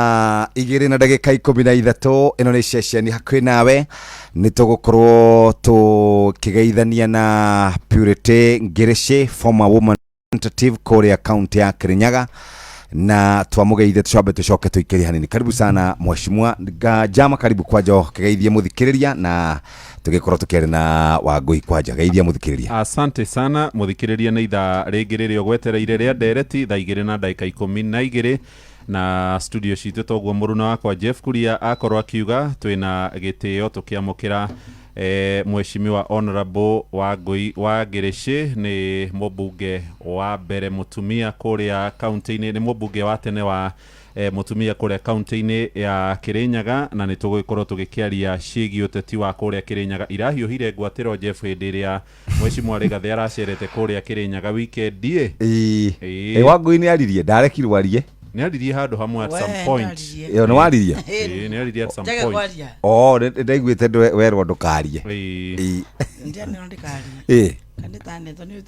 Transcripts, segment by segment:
2:13, ĩno nĩ ceceni hakuhĩ nawe. Nĩ tũgũkorwo tũkĩgeithania na Purity Ngirici, former woman representative kũrĩa kaunti ya Kirinyaga, na twamũgeithia tũcambe tũcoke tũikĩrie hanini. Karibu sana, mheshimiwa Jama, karibu kwanja kĩgeithie mũthikĩrĩria na tũgĩkorwo tũkĩaria na Wangũi. Kwanja geithia mũthikĩrĩria. Asante sana, mũthikĩrĩria. Nĩ ithaa rĩngĩ rĩrĩa ũgwetereire rĩa ndereti, thaa 2:12, na studio citũ toguo mũruna wakwa Jeff Kuria akorwo akiuga, twĩna gĩtĩo tũkĩamũkĩra mheshimiwa Honorable Wangũi wa Ngĩrĩcĩ. Nĩ mũmbunge wa mbere mũtumia kũrĩa kaunti-inĩ, nĩ mũmbunge wa tene wa mũtumia kũrĩa kaunti-inĩ ya Kĩrĩnyaga, na nĩ tũgũgĩkorwo tũgĩkĩaria ciĩgiĩ ũteti wa kũrĩa Kĩrĩnyaga. Irahiũhire ngwatĩro, Jeff, hĩndĩ ĩrĩa mheshimiwa Rigathĩ aracerete kũrĩa Kĩrĩnyaga weekend ĩ. Ĩĩ. Ĩĩ. Ĩ, Wangũi nĩ aririe, ndarekirwo arie. Nĩ aririe handũ hamwe at some We, point. ndaririe. Ĩyo nĩ waririe? Ĩĩ, nĩ aririe at some Njage point. kwaria. O ndaiguĩte werwo ndũkarie. Ĩĩ. Ĩĩ. Ndianĩrwo ndikarie. Kandi tanetwo nĩ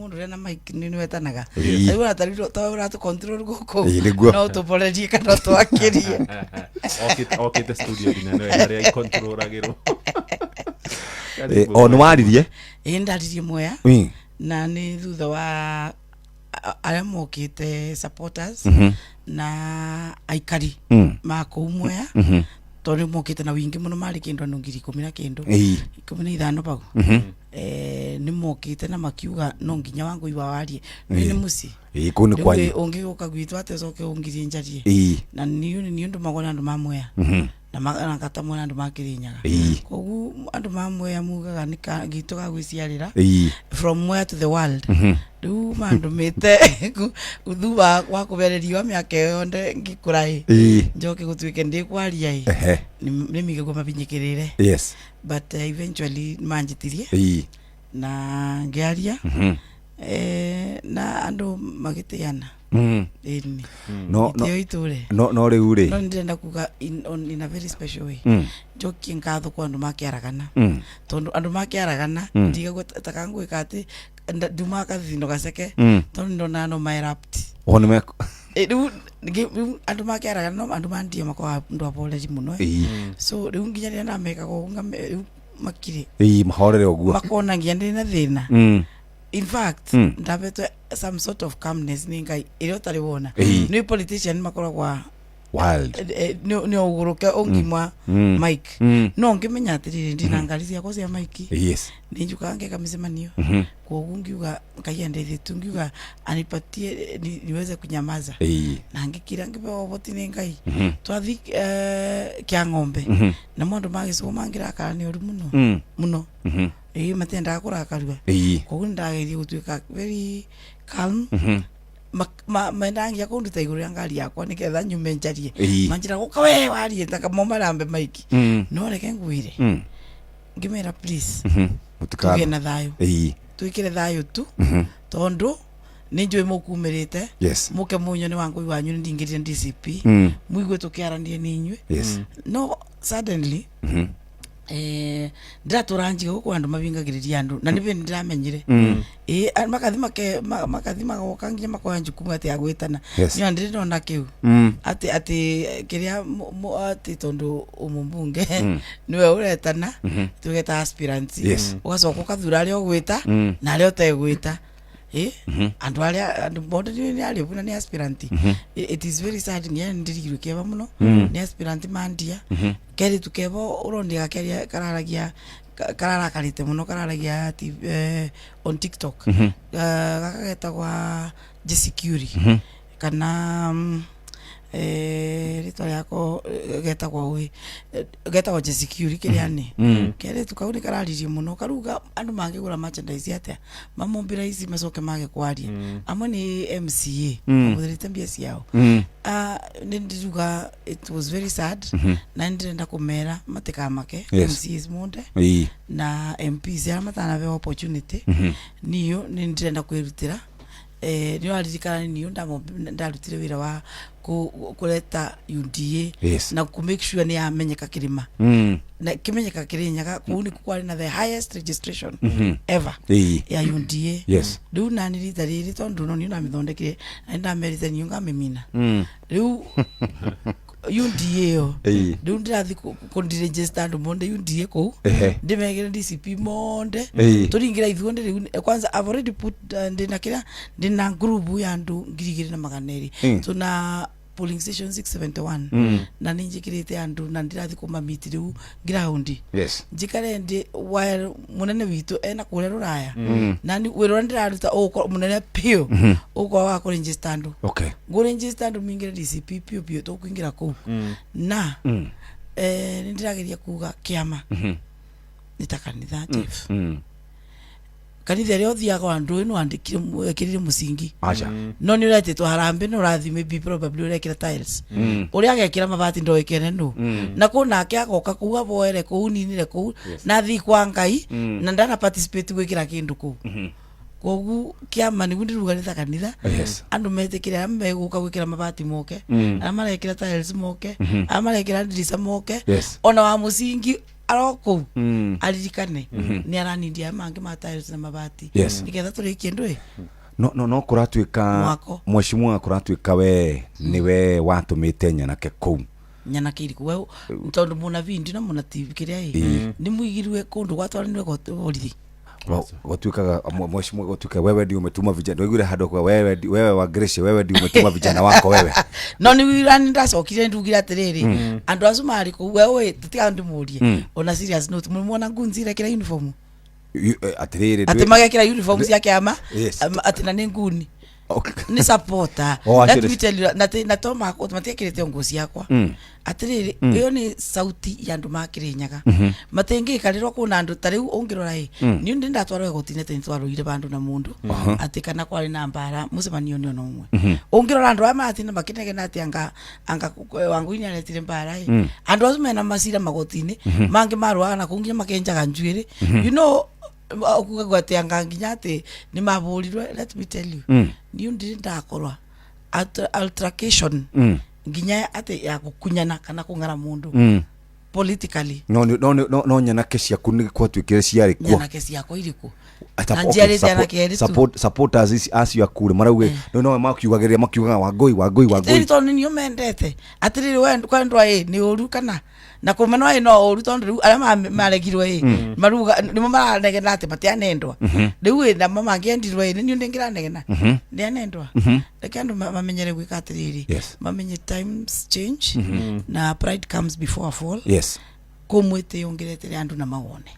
mũndũ ũrĩa na mic nĩ wetanaga. Rĩu ona tarĩu to ũratũ control gũkũ. Ĩĩ, nĩguo. No tũborerie kana twakĩrie. Okĩte studio nginya nĩwe harĩa ikontrolagĩrwo. Ĩĩ, o nĩ waririe. Ĩĩ, ndaririe Mwea. Na nĩ thutha wa arĩa mokĩte, supporters na aikari ma kũu Mwea, tondũ nĩ mokĩte na wingĩ mũno, marĩ kĩndũ andũ 10,000 na kĩndũ, 15 bau. Nĩ mokĩte na makiuga no nginya Wangũi wa warie nĩ mũciĩ. Ĩĩ, kũu nĩ Rĩu kwanyu. Ũngĩgũka gwitũ atĩ ũcoke ũngirie njarie? Na niĩ nĩ ndũmagwo nĩ andũ ma Mwea na na ngatamwo nĩ andũ ma Kĩrĩnyaga. Koguo andũ ma Mwea mugaga nĩ gitũ ga gwĩciarĩra, from Mwea to the world. Rĩu mandũmĩte thutha wa kũbererio wa mĩaka ĩyo yonthe ngĩkũra ĩ, njoke gũtuĩke ndĩkwaria ĩ, nĩ migagwo mabinyĩkĩrĩre. But eventually manjĩtirie na ngĩaria, na andũ magĩtĩana. Ĩni. No no. Gĩtĩo itũre. No rĩu rĩ, No nĩndĩrenda kuga in a very special way, njokie ngatho kwa andũ makĩaragana, tondũ andũ makĩaragana ndigagwo takangwĩka atĩ ndumaga kathithino gaceke, tondũ nĩndonaga no maerupt. O nĩ me Rĩu rĩu andũ makĩaragana, no andũ mandia makoragwo andũ aboreri mũno. So rĩu nginya rĩrĩa ndamekaga ũguo, rĩu makire. Ĩĩ, mahorere ũguo. Makona nginya ndĩ na thĩna. In fact, ndabetwe some sort of calmness nĩ Ngai ĩrĩa ũtarĩ wona. Nĩ politician makoragwa wild. Nĩ ũgũrũke ũngimwa mic. No ngĩmenya atĩrĩrĩ, ndĩna ngari ciakwa cia mic, nĩ njukaga ngeka mĩcemanio. Koguo ngiuga Ngai andeithie tu, ngiuga anipatie niweze kunyamaza. Na ngĩkira, ngĩbeo ũhoti nĩ Ngai. Twathi kĩa ng'ombe na mũndũ magĩcigo mangĩrakara nĩ ũru mũno mũno. Ĩĩ, matiendaga kũrakarua. Koguo nĩ ndageria gũtuĩka very calm. Mendaga nginya kũnduta igũrũ rĩa ngari yakwa nĩgetha nyume njarie. Manjĩra gũka we warie taka mo marambe maiki. No reke ngwĩre, ngĩmera please, Mũtikathe. tũgĩe na thayũ, twĩkĩre thayũ tu, tondũ nĩ njũĩ mũkumĩrĩte mũke mũnyone Wangũi wanyu nĩ ndingĩrire DCP, mũigue tũkĩaranie nĩ inyuĩ. No suddenly, ndiratũra njiga gũkũ, andũ mabingagĩrĩria andũ, na nĩ bĩndĩ ndĩramenyire ĩ makathi makathi magoka nginya makoya njukumu atĩ ya gwĩtana. Nĩ ndĩrĩ ndona kĩu atĩ kĩrĩa atĩ tondũ ũmũmbunge nĩwe ũretana, tũgeta aspirants, ũgacoka ũkathura arĩa ũgwĩta na arĩa ũtegwĩta. Ĩ andũ arĩa andũ bondo nĩ arĩbu na nĩ aspirant. It is very sad, nginya nĩ ndirigirwo kĩeva mũno nĩ aspirant mandia keritu kevo ũronire gakĩaria kararagia kararakarĩte mũno, kararagia ati on TikTok. Gaka getagwa Jesse Curie kana rĩtwa rĩako, getagwo ũĩ, getagwo Jesse Curie kĩrĩa nĩ keritu kau nĩ kararirie mũno, karuga andũ mangĩgũra merchandise atĩa mamombĩra ici macoke mage kwaria. Amwe nĩ MCA mahũthĩrĩte mbia ciao. Ah, nĩ ndiruga it was very sad, na nĩ ndĩrenda kũmera matikamake. MCAs monde na MPs arĩa matanabeo opportunity, niyo nĩ ndĩrenda kwĩrutĩra. Nĩ ũraririkana niĩ ndarutire wĩra wa kũreta UDA na kũ make sure nĩ yamenyeka kĩrĩma na kĩmenyeka Kĩrĩnyaga kũu nĩkuo kwarĩ na the highest registration ever ya UDA. Rĩu nani rita rĩrĩ, tondũ no niĩ ndamĩthondekire na nĩndamerĩte niĩ ngamĩmina rĩu UDA ĩyo. Rĩu ndĩrathiĩ kũndiregister andũ monde UDA kũu, ndĩmekĩre DCP monde, tũringĩra ithuothe rĩu. Kwanza I've already put ndĩna kĩrĩa, ndĩna group ya andũ 2200. Tuna polling station 671 na nĩ njĩkĩrĩte andũ na ndĩrathiĩ kũmamiti rĩu ground, njikare ndĩ while mũnene witũ ena kũrĩa rũraya na nĩ wĩra ũrĩa ndĩraruta ũgũkorwo mũnene biũ, ũgũkorwo wa kũregister andũ. Ngũregister andũ mingĩre DCP biũ biũ, tũkũingĩra kũu na nĩ ndĩrageria kuga kĩama nĩ ta kanitha, Jeff. Kanitha ĩrĩa ũthiaga andũ ĩno andĩkire ekĩrire mũcingi. Aca. No nĩ ũretĩtwo harambĩ nĩ ũrathiĩ, maybe probably ũrekĩra tiles, ũrĩa agekĩra mabati ndoĩkene nũ na kũ nake agoka kũu aboere kũu ninire kũu na thiĩ kwa Ngai na ndana participate gwĩkĩra kĩndũ kũu. Koguo kĩama nĩguo ndĩruga nĩ ta kanitha. Andũ metĩkĩre, arĩa megũka gwĩkĩra mabati moke, arĩa marekĩra tiles moke, arĩa marekĩra ndirica moke. Ona wa mũcingi aro kũu aririkane nĩ aranindia aya mangĩ ma tiles na mabati nĩgetha tũrĩkie ndũĩ. No kũratuĩka Mwako. Mheshimiwa, kũratuĩka we nĩwe watũmĩte nyanake kũu. Nyanake iriku we tondũ mũnabii ndina mũnatii kĩrĩa ĩ nĩ mũigirwe kũndũ gwatwaranirwe borithi. Gwatuĩkaga mheshimiwa, gwatuĩka wewe ndio umetuma vijana, ndoigire handũ kwa wewe wewe wa Grace, wewe ndio umetuma vijana wako wewe. No nĩ wira nĩ ndacokire ndugire atĩrĩrĩ, andũ acio marĩ kũu we tũtiga ndĩmũrie ona serious note, mũrĩmwona ngunzi irekĩra uniform? Atĩrĩrĩ. Atĩ magekĩra uniform cia kĩama atĩ na nĩ nguni nĩ supporter. Oh, Let acio me tell you, na to makwa matiekĩrĩte nguo ciakwa. Atĩrĩrĩ, ĩyo nĩ sauti ya andũ ma Kĩrĩnyaga matingĩikarĩrwo kũna andũ ta rĩu ũngĩrora ĩ niĩ ndĩ ndatwarwo igoti-inĩ atĩ nĩtwarũire bandũ na mũndũ atĩ kana kwarĩ na mbara mũcemanio nĩ ona ũmwe. Ũngĩrora andũ aya maratinda makĩnegena atĩ anga Wangũi nĩ aretire mbara ĩ, andũ acio mena macira magoti-inĩ mangĩ marũaga na kũu nginya makenjaga njuĩrĩ, ukuga atĩ anga nginya atĩ nĩ mabũrirwe. Let me tell you, niĩ ndirĩ ndakorwa altercation nginya atĩ ya gũkunyana kana kũng'ara mũndũ politically. No nyanake ciaku nĩ gwatuĩkire ciarĩ kuo. Nyanake ciakwa irĩkũ na njiarĩte anake erĩ tu. Supporters ici acio aku rĩ marauge no makiugagĩrĩria, makiugaga Wangũi, Wangũi, Wangũi. Ĩni tondũ nĩo mendete atĩrĩrĩ we kwendwa ĩ nĩ ũru kana na kũmenwa ĩ no ũru, tondũ rĩu arĩa maregirwo ĩ maruga nĩmo maranegena atĩ matianendwa. Rĩu ĩ namo mangĩendirwo ĩ nĩ niĩ ndĩngĩranegena ndianendwa. Reke andũ mamenyere gwĩka atĩrĩrĩ, mamenye times change na pride comes before a fall. Kũu mwĩtĩo ũngĩretere andũ na mawone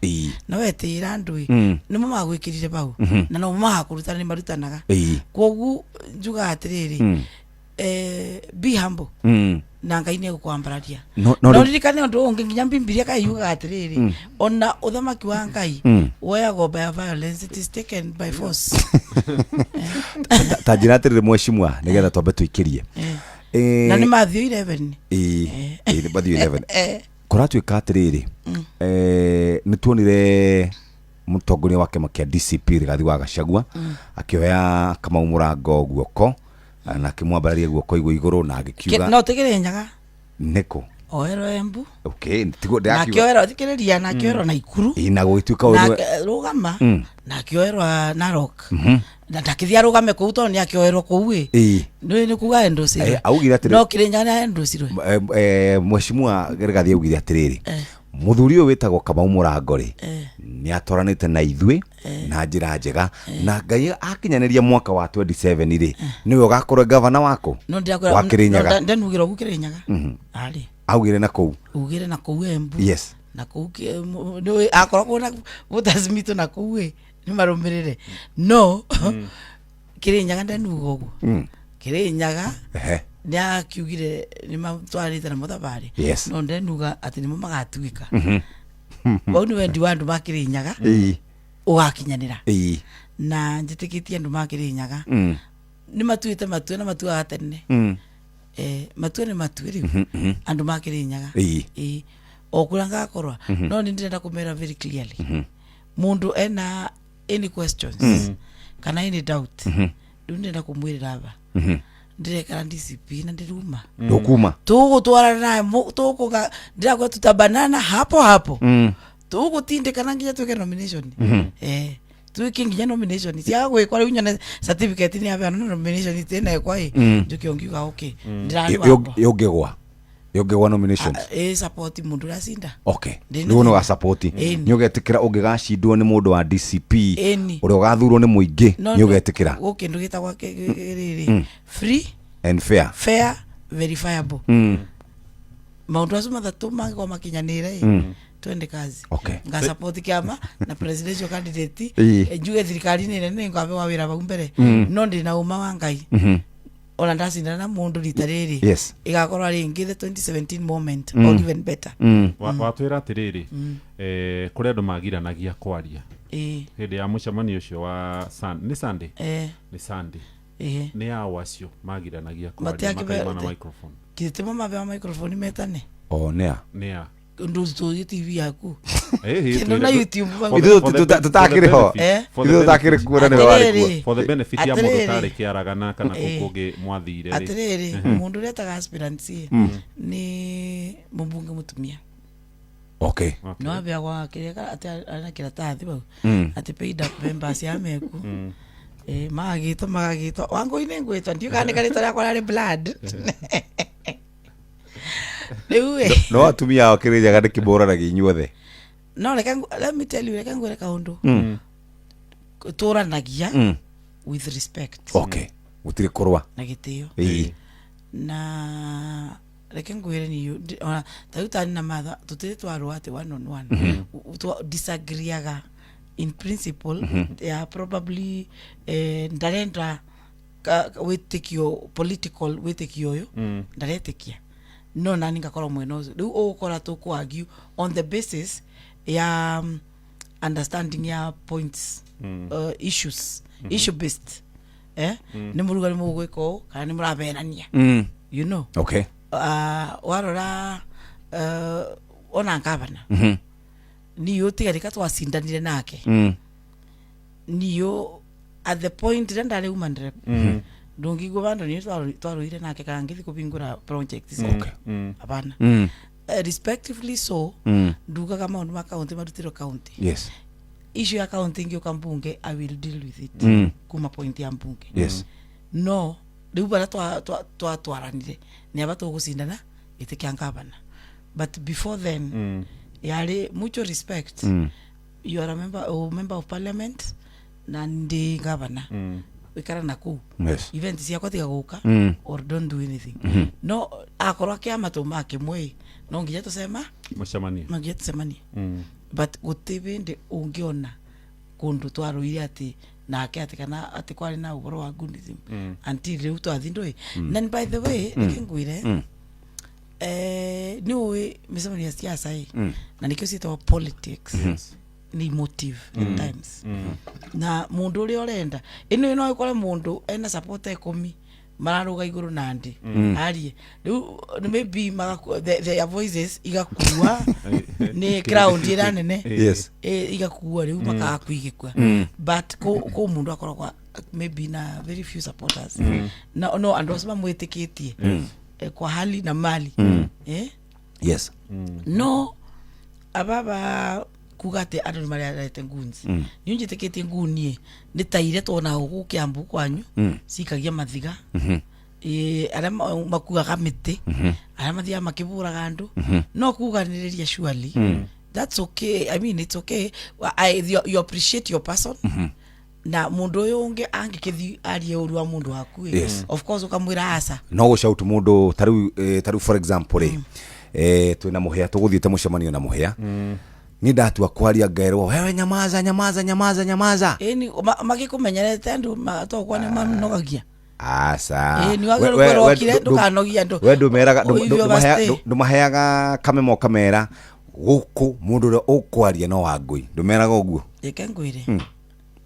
na wetĩĩra andũ ĩ nĩmo magwĩkĩrire bau na no magakũruta nĩ marutanaga. Kwoguo njugaga atĩrĩrĩ, be humble na Ngai nĩ egũkwambararia. No no ririkane ũndũ ũngĩ, nginya Bibilia kaiugaga atĩrĩrĩ, ona ũthamaki wa Ngai woyagwo by violence, it is taken by force. Ta njĩra atĩrĩrĩ mheshimiwa, nĩgetha twambe tũikĩrie. Na nĩ Matthew 11. Ĩ, nĩ Matthew 11. Kũratuĩka atĩrĩrĩ, nĩ tuonire mũtongoria wa kĩama kĩa DCP Rigathi wa Gachagua akĩoya Kamau Mũrango guoko na akĩmwambararia guoko igũ igũrũ na agĩkiuga No tigĩrĩ Nyaga. Nĩkũ? Oerwo Embu. Okay, tiguo na ndĩrakiuga. akĩoerwo, thikĩrĩria, na akĩoerwo Naikuru. Ĩ, na gũgĩtuĩka ũyũ na rũgama na akĩoerwo Narok na ndakĩthiĩ arũgame kũu tondũ nĩ akĩoerwo kũu ĩ nĩ kuga endocirwe. Augire atĩrĩ- No Kĩrĩnyaga nĩ endocirwe. Mheshimiwa Rigathi augire atĩrĩrĩ, mũthuri ũyũ wĩtagwo Kamau Mũrango rĩ nĩ atwaranĩte na ithuĩ na njĩra njega na Ngai akinyanĩria mwaka wa 27 rĩ nĩwe ũgakorwo gavana wako no ndĩrakwĩra wa Kĩrĩnyaga. Ndenugĩra ũguo Kĩrĩnyaga arĩ Augire na kũu. Ugire na kũu Embu na kũu nĩũĩ akorwo kwĩna voters mitũ na kũu ĩ nĩ marũmĩrĩre no Kĩrĩnyaga ndenuga ũguo Kĩrĩnyaga nĩ akiugire nĩ matwarĩte na mũthabarĩ no ndenuga atĩ nĩmo magatuĩka wau nĩ wendi wa andũ ma Kĩrĩnyaga ũgakinyanĩra na njĩtĩkĩtie andũ ma Kĩrĩnyaga nĩ matuĩte matua na matuaga tene. Matua nĩ matue rĩu andũ ma Kĩrĩnyaga. Ĩ o kũrĩa ngakorwa no nĩ ndĩrenda kũmera very clearly, mũndũ ena any questions kana any doubt. Riu ndenda kumwirira aba ndirekara DCP na ndiruma. Ndukuma. Tugutwarana naye tukuga ndirakwa tutabanana hapo hapo. Tugutindikana nginya twike nomination, twike nginya nomination cia gwikwa. Riu nyone certificate ni abeana na nomination itinekwa i njuke ungiuga okay, ndirarwakwa. Yũngĩgwa nominations? Support mundu uracinda. Okay. Nĩguo nĩ wa support. Ĩni. Nĩ ũgetĩkĩra ũngĩgacindwo nĩ mũndũ wa DCP, Ĩni. ũrĩa ũgathurwo nĩ mũingĩ? No. Nĩ ũgetĩkĩra? Gå kä ndå gä tagwo rä free and fair. Fair, verifiable. Maundu acio mathatu mangĩkorwo makinyanĩre ĩ, twende kazi. Ngasupport kĩama na presidential candidate. Njuge thirikari-inĩ nene nĩ ngabewa wĩra vau mbere, no ndĩ na ũma wa Ngai, ona ndacindana na mũndũ rita rĩrĩ, ĩgakorwo rĩngĩ the 2017 moment or even better. Watwĩra atĩrĩrĩ, kũrĩ andũ magiranagia kwaria hĩndĩ ya mũcemanio ũcio wa nĩ Sunday? Nĩ Sunday. Nĩ ao acio magiranagia kwaria makaimana microphone? Githĩ mabewa microphone metane? O nĩa? Nĩ a? Ndũtũrie TV yaku. Kĩndũ na YouTube. Ithuĩ tũtakĩrĩ ho. Ithuĩ tũtakĩrĩ kuo na nĩwe warĩ kuo. For the benefit ya mũndũ Atĩrĩrĩ. ũtarĩ kĩaragana kana kũu kũngĩ mwathire rĩ. Atĩrĩrĩ, mũndũ ũrĩa etaga aspirants ĩ, nĩ mũmbunge mũtumia. No abeagwa kĩrĩa atĩ arĩ na kĩratathi bau atĩ paid up members ya meku. Magagĩtwo magagĩtwo Wangũi nĩ ngwĩtwo ndiũ kana nĩ karĩtwa rĩakwa rarĩ blood rĩu ĩ. No atumia ao kĩrĩnyaga nĩ kĩmũranagia inyuothe. No reke let me tell you, reke ngwĩre kaũndũ, tũranagia with respect. Okay, gũtirĩ kũrũa. Na gĩtĩo. Na reke ngwĩre niĩ ona ta rĩu tani na Martha tũtirĩ twarũa atĩ one on one. Disagreeaga in principle ya probably, ndarenda wĩtĩkio, political wĩtĩkio ũyũ ndaretĩkia, no nani ngakorwo mwena ũcio. Rĩu ũgũkora tũkũ argue on the basis ya understanding ya points, issues, issue based, nĩ mũruga nĩ mũgwĩka ũũ kana nĩ mũrabenania. Warora, ona ngavana niyo tigarika twacindanire nake, niyo at the point rä ndarä woman rep, ndångigua vandu niyo twarũire nake kana ngĩthi kũbingũra project ciake, hapana. Respectively so, ndugaga maũndũ ma county marutirwo county. Issue ya county ngĩũka mbunge, I will deal with it kuma point ya mbunge. No rĩu barĩa twatwaranire nĩ aba tũgũcindana gĩtĩ kĩa ngavana, but before then yarĩ mutual respect. You are a member of parliament na ndi ngavana, wikara na kũu. Event ciakwa tiga gũka or don't do anything. No akorwo kĩama tũma kĩmwe, no nginya tũcema Mũcemanie. No nginya tũcemanie. But gũtĩ bĩndĩ ũngĩona kũndũ twarũire atĩ nake atĩ kana atĩ kwarĩ na ũhoro wa goonism until rĩu twathi ndũĩ. Na by the way, reke ngwĩre, nĩ ũĩ mĩcemanio ya siasa ĩ, na nĩkĩo ciĩtagwo politics, nĩ emotive at times, na mũndũ ũrĩa ũrenda ĩno no ĩkore mũndũ ena supporter 10 mararũga igũrũ na ndĩ arie rĩu maybe their voices igakua nĩ crowd ĩrĩa nene. Igakua rĩu makaga kuigĩkua, but kũ mũndũ akoragwo maybe na very few supporters, na no andũ acio mamwĩtĩkĩtie kwa hali na mali, eh? No ababa kuga atä andå nä mararete nguns, nä å njä tä kä tie ngunie nä ta iria twonaga gå kä ambu kwanyu cikagia mathiga, arĩa makuaga mĩtĩ, arĩa mathiaga makĩbũraga andũ, no kuganĩrĩria, surely that's okay. I mean, it's okay. You appreciate your person, na mundu uyu ungi angĩkĩthi arie ũru wa mundu waku ĩ, of course ũkamwĩra aca. No gå shout mundu tariu, tariu for example rĩ, twina Muhia, tũgũthiĩte mũcemanio na Muhia, ni ndatua kwaria ngerwo, "Wewe nyamaza, nyamaza, nyamaza, nyamaza." Ĩni magĩkũmenyerete andũ tokwa nĩ manogagia. Aca. Ĩ, nĩ wagĩrĩirwo kwĩrwo okire, ndũkanogie andũ. We ndũmeraga If you overstay. ndũmaheaga kamemo kamera gũkũ mũndũ ũrĩa ũkwaria no Wangũi, ndũmeraga ũguo? Reke ngwĩre,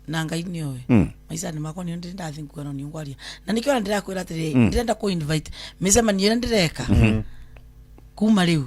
na Ngai nĩ oĩ maica-inĩ makwa nĩ ndĩ ndathi nguga no nĩ ngwaria, na nĩkĩo ona ndĩrakwĩra atĩrĩ, ndĩrenda kũ invite mĩcemanio ĩrĩa ndĩreka kuma rĩu.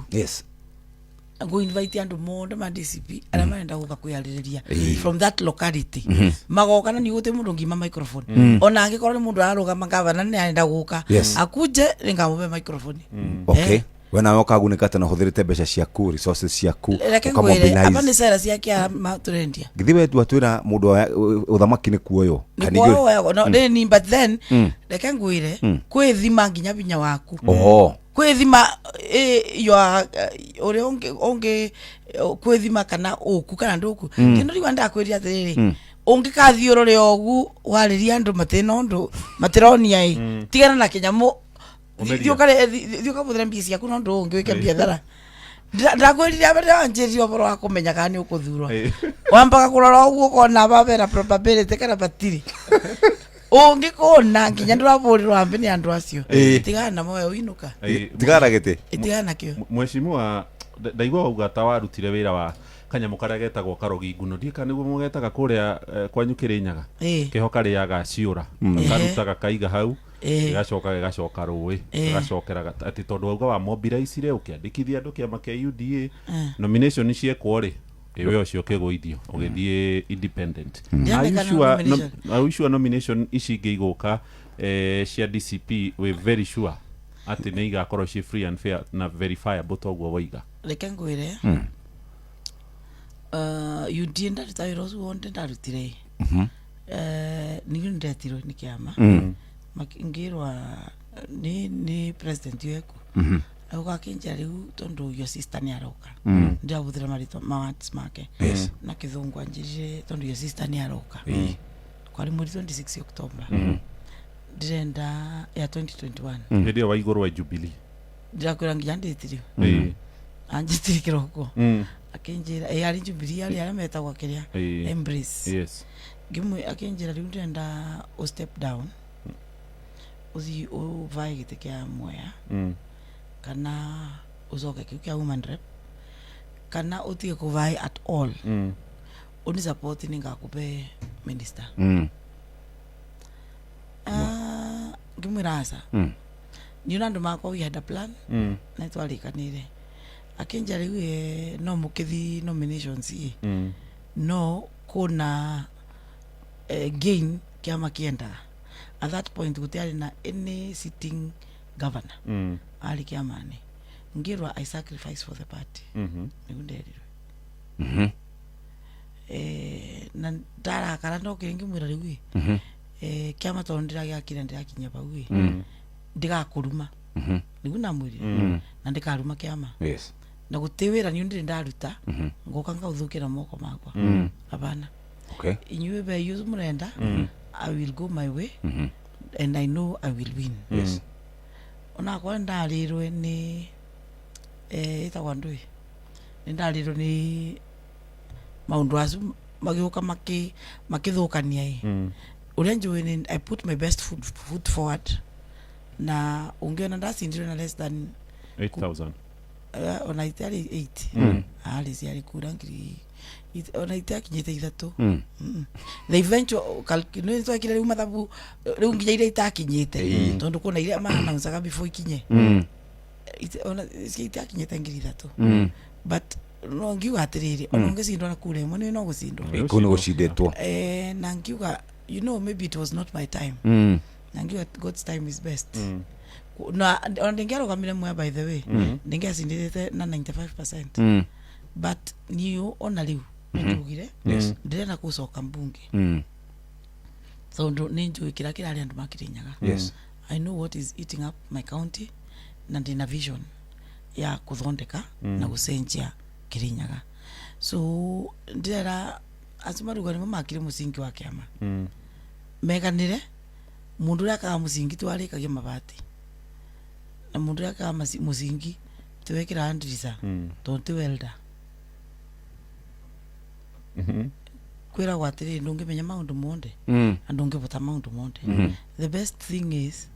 Ngũ invite andu monde ma DCP aria marenda guka kwiyaririria from that locality, magoka na ni guti mundu ngima microphone, ona angikorwo ni mundu ararugama gavana ni arenda guka, akuje ningamuve microphone. Okay, we nawe ũkagunĩka atĩ na ũhũthĩrĩte mbeca ciaku, resources ciaku. Reke ngwire, aba ũkamobilize. Nĩ cera cia kĩama tũrendia. Githĩ we twatwĩra mũndũ wa ũthamaki nĩ kuoywo? Nĩ Kana ithuĩ- kuoywo no nĩ, but then reke ngwire, kwĩthima nginya binya waku, Oho. Kwĩthima your ũrĩa ũngĩ ũngĩ kwĩthima kana ũku kana ndũku kĩndũ riu ndakwĩria atĩrĩrĩ, ũngĩkathiĩ ũrore ũgu warĩria andũ matĩna ũndũ matironia ĩ, tigana na kĩnyamũ. Ũmeria. Thiĩ ũkabũthĩra mbia ciaku na ũndũ ũngĩ wĩke biathara. Ndakwĩrire ndĩranjĩrire ũhoro wa kũmenya kana nĩ ũkũthurwo, wambaga kũrora ũguo ũkona aba bena probability kana batiri ũngĩkũna nginya ndũrabũrĩrwo wambe nĩ andũ acio, tigana namo we ũinũka. Tigana na gĩtĩ. Tigana nakĩo. Mheshimiwa, ndaigua wauga ta warutire wĩra wa kanyamũ karĩa getagwo karogi nguno, ndiĩ kana nĩguo mũgetaga kũrĩa kwanyu Kĩrĩnyaga. Kĩho karĩaga ciũra, karuta gakaiga hau, gĩgacoka gĩgacoka rũĩ, gĩgacokera atĩ tondũ wauga wa mobilize ũkĩandĩkithia andũ kĩama kĩa UDA, nomination ciekwo rĩ, ĩwe ũcio ũkĩgũithio ũgĩthiĩ independent. Are you Ndiandĩka nomination. Are you sure nomination ici ingĩ igũka cia DCP, we very sure atĩ nĩ igakorwo ci free and fair na verifiable toguo waiga? Reke ngwire, UDA ndaruta wĩra ũcio wothe ndarutire, ningĩ nĩndetirwo nĩ kĩama. Ngĩrwa nĩ president weku auga akĩnjĩra rĩu tondũ your sister nĩ aroka, ndĩrabũthĩra marĩtwa ma words make na kĩthũngũ, anjĩrire tondũ your sister nĩ aroka kwari mweri 26 October, ndĩrenda ya 2021. Hĩndĩ ĩyo waigũrũ wa Jubilee. Ndĩrakwĩra nginya ndĩtirio, anjĩtire kĩroko, akĩnjĩra ĩ arĩ Jubilee arĩ arĩa metagwo kĩrĩa Embrace. Ngĩmwĩ akĩnjĩra rĩu ndĩrenda ũ step down ũthiĩ ũvae gĩtĩ kĩa Mwea kana ũcoke kĩu kĩa woman rep kana ũtige kũvae at all, ũni support nĩngakũbe minister. Ah, ngĩmwĩra aca, niĩ na andũ makwa we had a plan na nĩtwarĩkanĩire. Akĩnjĩra rĩu no mũkĩthi nominations ĩ, no kuna gain kĩama kĩendaga. At that point gũtiarĩ na any sitting governor arĩ kĩama-inĩ. Ngĩrwa I sacrifice for the party. Nĩguo nderirwe. Na ndarakara ndokire ngĩmwĩra rĩu ĩ, kĩama tondũ ndĩragĩakire ndĩrakinyia bau ĩ, ndigakuruma. Nĩguo namwĩrire, na ndikaruma kĩama na gũtĩ wĩra niĩ ndĩrĩ ndaruta ngoka ngaũthũkĩra moko makwa, hapana. Inyuĩ be mũrenda, I will go my way and I know I will win. Onakwa ndarĩrwe nĩ ĩtagwo ndũĩ, nĩ ndarĩrwo nĩ maũndũ acu magĩũka makĩthũkania ĩ. Ũrĩa njũĩ nĩ I put my best foot forward, na ũngĩona ndacindirwe na less than 8000. Ona itiarĩ 8, arĩ ciarĩ kura ngiri ona itiakinyĩte 3. The eventual nĩ twekire rĩu mathabu rĩu nginya iria itakinyĩte, tondũ kuna iria maannouncaga before ikinye. Ona cia itakinyĩte 3,000. But no ngiuga atĩrĩrĩ, ona ũngĩcindwo na kura ĩmwe nĩ no gũcindwo. Kũu nĩ gũcindĩtwo. Na ngiuga, maybe it was not my time, na ngiuga God's time is best. Na ona ndingĩarũgamire Mwea, by the way, ndingĩacindĩte na 95%. But niũ ona rĩu nĩndugire ndĩrenda gũcoka mbunge, tondũ nĩ njũĩ kĩrĩa kĩrarĩ andũ makĩrĩnyaga. I know what is eating up my county, na ndĩna vision ya kũthondeka na gũcenjia Kĩrĩnyaga. So ndĩrera acio maruga nĩmo makire mũcingi wa kĩama, meganĩre mũndũ ũrĩa akaga mũcingi tiwarĩkagia mabati, na mũndũ ũrĩa akaga mũcingi tiwekĩraga ndirica, tondũ ti welder. Kwĩragwo atĩrĩrĩ, ndũngĩmenya maũndũ monde na ndũngĩbota maũndũ monde. The best thing is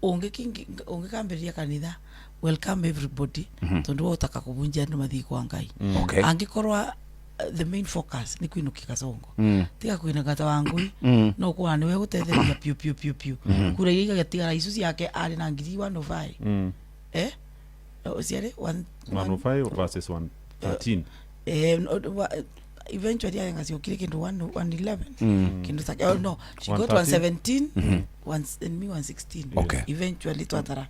ũngĩkambĩrĩria kanitha, welcome everybody, tondũ we ũtaka kũbunjia andũ mathiĩ kwa Ngai. Angĩkorwa the main focus nĩ kwinũkia Kasongo, tiga kwinũka ta Wangui, no kuona nĩwe gũtetheria piũ piũ piũ piũ kura iria igatigara icu ciake arĩ na ngiri 105, ciarĩ 105 versus 1. 13. Eventually ayenga ciokire kindu 111 kindu ta, oh no, she got 113. 117 one, and me 116. Eventually twatara.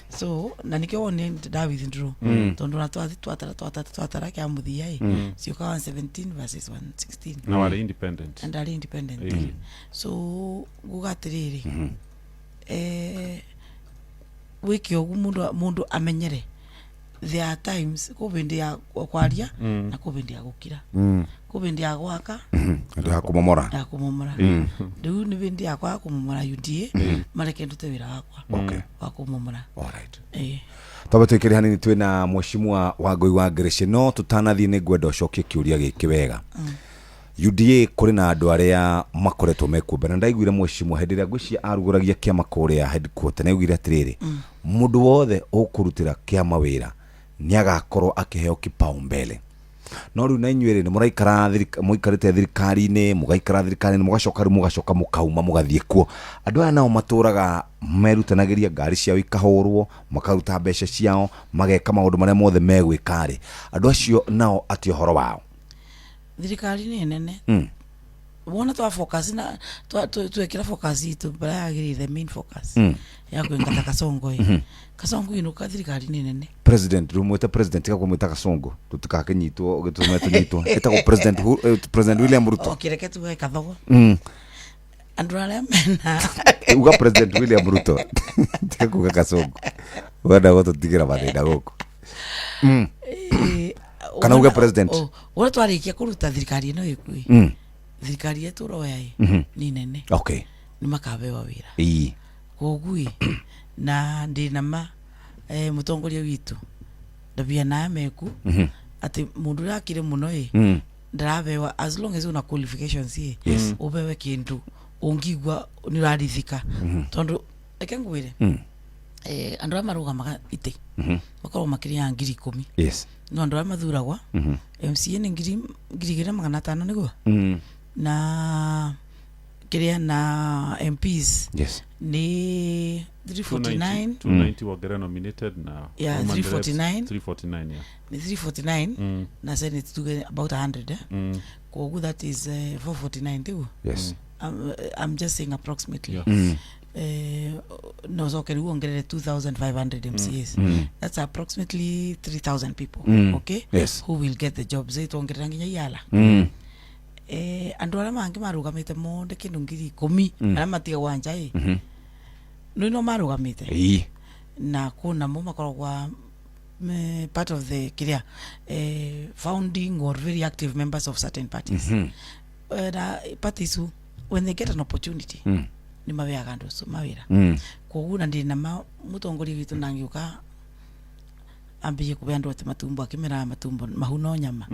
So na nikio wone nda withdraw tondu na twathi twatara twatara twatara kia muthia i cioka 117 versus 116. Na warĩ independent. And ari independent. So nguga atiriri, wike ugu mundu amenyere there are times kũ ya kwaria na kũ ya gukira, kũ ya gwaka. Andå ha kå momora. Ya kumomora. Riu ni bindi yakwa ya kumomora UDA, mareke ndute wira wakwa wa kumomora. Alright. Eh. Twambe twikire hanini, twina mheshimiwa Wangui wa Ngirici, no tutanathiĩ nĩ ngwenda ũcokie kĩũria gĩkĩ wega. UDA kũrĩ na andũ arĩa makoretwo mekuo mbere, na ndaiguire mheshimiwa hĩndĩ ĩrĩa ngwĩciria arugũragia kĩama kũrĩa headquarter, nĩaugire atĩrĩrĩ, mũndũ wothe ũkũrutĩra kĩama wĩra nĩ agakorwo akĩheo kipaumbele. No rĩu na inyuĩ rĩ, nĩ mũraikara mũikarĩte thirikari-inĩ, mũgaikara thirikari-inĩ, mũgacoka rĩu mũgacoka mũkauma mũgathiĩ kuo. Andũ aya nao matũraga merutanagĩria, ngari ciao ikahũrwo, makaruta mbeca ciao, mageka maũndũ marĩa mothe megwĩka rĩ, andũ acio nao atĩ ũhoro wao? Thirikari nĩ nene. Wona twa focus na twekira focus itu baria yagirire, the main focus ya kwingata Kasongo i Kasongo inuka, thirikari nĩ nene. President, rĩu mwĩte president, tiga kũmwĩta Kasongo, tũtikakĩnyitwo ũgĩtũme tũnyitwo. Ĩtagwo president, President William Ruto. O kireke tuge kathogo andũ arĩa mena Uga President William Ruto, tiga kuga Kasongo, wenda gũtũtigĩra mathĩna gũkũ. Kana uge president. Wona twarĩkia kũruta thirikari ĩno ĩkuĩ, thirikari ĩrĩa tũroya ĩ nĩ nene, nĩ makabewa wĩra. Koguo ĩ na ndĩna ma mũtongoria witũ ndabia naya meku atĩ mũndũ ũrĩa akire mũno ĩ ndarabewa, as long as una qualifications ĩ, ubewe kindu ũngigua nĩ ũrarithika, tondũ reke ngwĩre, andũ arĩa marũgamaga itĩ makoragwo makĩrĩa 10,000. No andũ arĩa mathuragwa MCA nĩ 2,500 nĩguo, na kĩrĩa na MPs nĩ 349. 290 wongere nominated na woman reps, 349. 349, yeah. Nĩ 349. Na senate tuge about 100, eh? Koguo that is 449 tiguo? Yes. I'm just saying approximately. No coke rĩu wongerere 2500 MCAs, that's approximately 3000 people, okay, who will get the jobs. Twongerera nginya iala, andũ arĩa mangĩ marũgamĩte monde kĩndũ 10,000 arĩa matigagwa nja ĩ, nĩ no marũgamĩte na kuna mo makoragwa part of the kiria, founding or very active members of certain parties. Na parties who, when they get an opportunity, nĩ mabeaga andũ acio mawĩra. Koguo na ndĩ na ma mũtongoria witũ nangĩũka ambie kũbe andũ atĩ matumbo akĩmeraga matumbo mahu no nyama,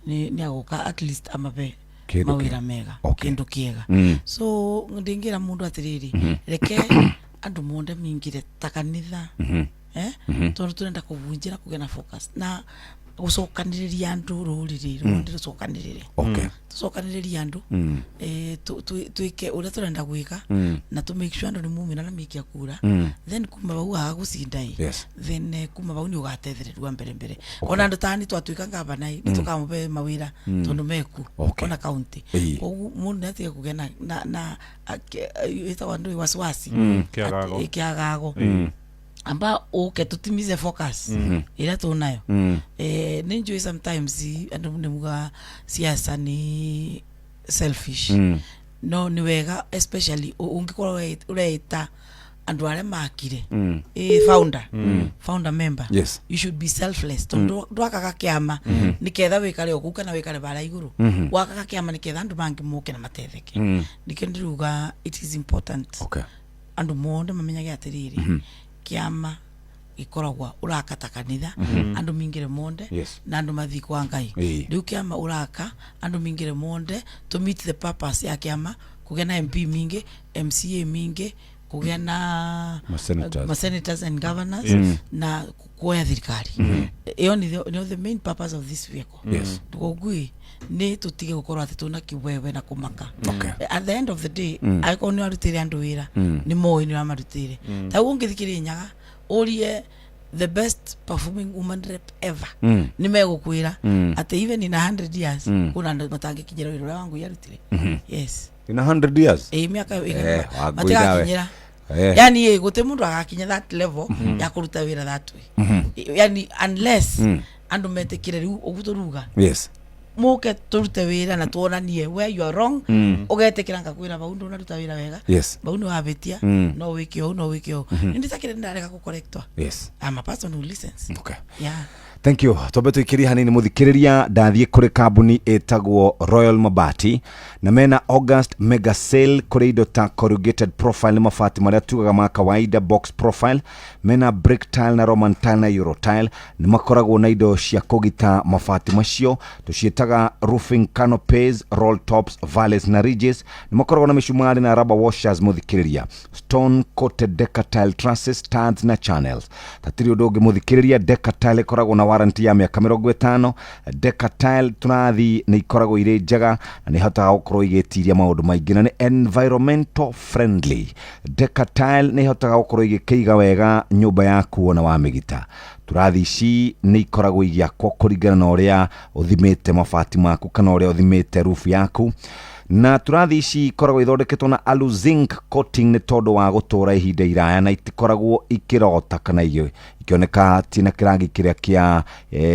nĩ agũka at least amabe Kĩndũ mawĩra mega, kĩndũ kĩega. So ndĩngĩra mũndũ atĩrĩrĩ, reke andũ monde mingire ta kanitha, tondũ tũrenda kũbunjĩra kũgĩa na focus na gũcokanĩrĩria andũ, rũrĩrĩ rwonde rũcokanĩrĩre, tũcokanĩrĩrie andũ, twĩke ũrĩa tũrenda gwĩka na tũ make sure andũ nĩ mumĩra na maikia kura. Then kuma bau haga gũcinda ĩ, then kuma bau nĩ ũgatethereria mbere mbere. Ona andũ tani twatuĩka ngavana ĩ, nĩ tũkamũbe mawĩra tondũ meku ona county. Koguo mũndũ nĩ atige kũgĩa na ĩtagwo ndũĩ wasiwasi. Kĩagago. Kĩagago, amba uke tutimize focus ĩrĩa tunayo. Nĩ njũĩ sometimes andũ nĩ muga siasa ni selfish, no nĩ wega, especially ũngĩkorwo ũreĩta andũ arĩa makire, founder member, you should be selfless, tondũ ndwakaga kĩama nĩ ketha wĩkare o kũu kana wĩkare bara igũrũ. Wakaga kĩama nĩ ketha andũ mangĩ moke na matetheke. Nĩkĩo ndĩruga it is important andũ monde mamenyage atĩrĩrĩ, kĩama gĩkoragwa ũraka ta kanitha, andũ mingĩre monde na andũ mathiĩ kwa Ngai. Rĩu kĩama ũraka, andũ mingĩre monde to meet the purpose ya kĩama, kũgĩa na MP mingĩ, MCA mingĩ, kũgĩa na Ma-senators. Ma-senators and governors na kuoya thirikari ĩyo nĩyo the main purpose of this vehicle. Koguo nĩ tũtige gũkorwo atĩ tũna kĩwewe na kũmaka. At the end of the day, angĩkorwo nĩ warutĩire andũ wĩra, nĩ moĩ nĩ ũramarutĩire. Ta ũguo ũngĩthikĩrĩria Nyaga ũrie The best performing woman rep ever. Nĩ megũkwĩra atĩ even in 100 years kuna andũ matangĩkinyĩra wĩra ũrĩa Wangui arutire. Yes. In 100 years. Ĩ, mĩaka Eh, Wangui nawe. matigakinyĩra. Yani ĩ, gũtĩ mũndũ agakinya that level ya kũruta wĩra that way, yani unless andũ metĩkĩre rĩu ũguo tũruga, mũke tũrute wĩra na tuonanie where you are wrong, ũgetĩkĩra ngakwĩra bau ndũnaruta wĩra wega, bau nĩ wabĩtia, no wĩke ũũ, no wĩke ũũ. Nĩ ndĩtakĩrĩ ndarega gũkorektwa. I'm a person who listens. Yeah. Thank you. Twambe tũikĩrie hanini, mũthikĩrĩria. Ndathiĩ kũrĩ kambuni ĩtagwo Royal Mabati na mena August mega sale kũrĩ indo ta corrugated profile, nĩ mabati marĩa tugaga ma kawaida, box profile, mena brick tile na Roman tile na euro tile. Nĩ makoragwo na indo cia kũgita mabati macio tũciĩtaga roofing canopies, roll tops, valleys na ridges. Nĩ makoragwo na mĩcumarĩ na rubber washers, mũthikĩrĩria, stone coated decatile trusses, studs na channels. Tatirĩ ũndũ ũngĩ, mũthikĩrĩria, decatile ĩkoragwo na warranty ya mĩaka 50. Decatile tũrathi nĩ ikoragwo irĩ njega na nĩ ihotaga gũkorwo igĩtiria maũndũ maingĩ na nĩ environmental friendly. Decatile nĩ ihotaga gũkorwo igĩkĩiga wega nyũmba yaku ona wamĩgita. Tũrathi ici nĩ ikoragwo igĩakwo kũringana na ũrĩa ũthimĩte mabati maku kana ũrĩa ũthimĩte roof yaku, na tũrathi ici ikoragwo ithondeketwo na alu zinc coating nĩ tondũ wa gũtũra ihinda iraya, na itikoragwo ikĩrota kana ikĩoneka tina kĩrangi kĩrĩa kĩa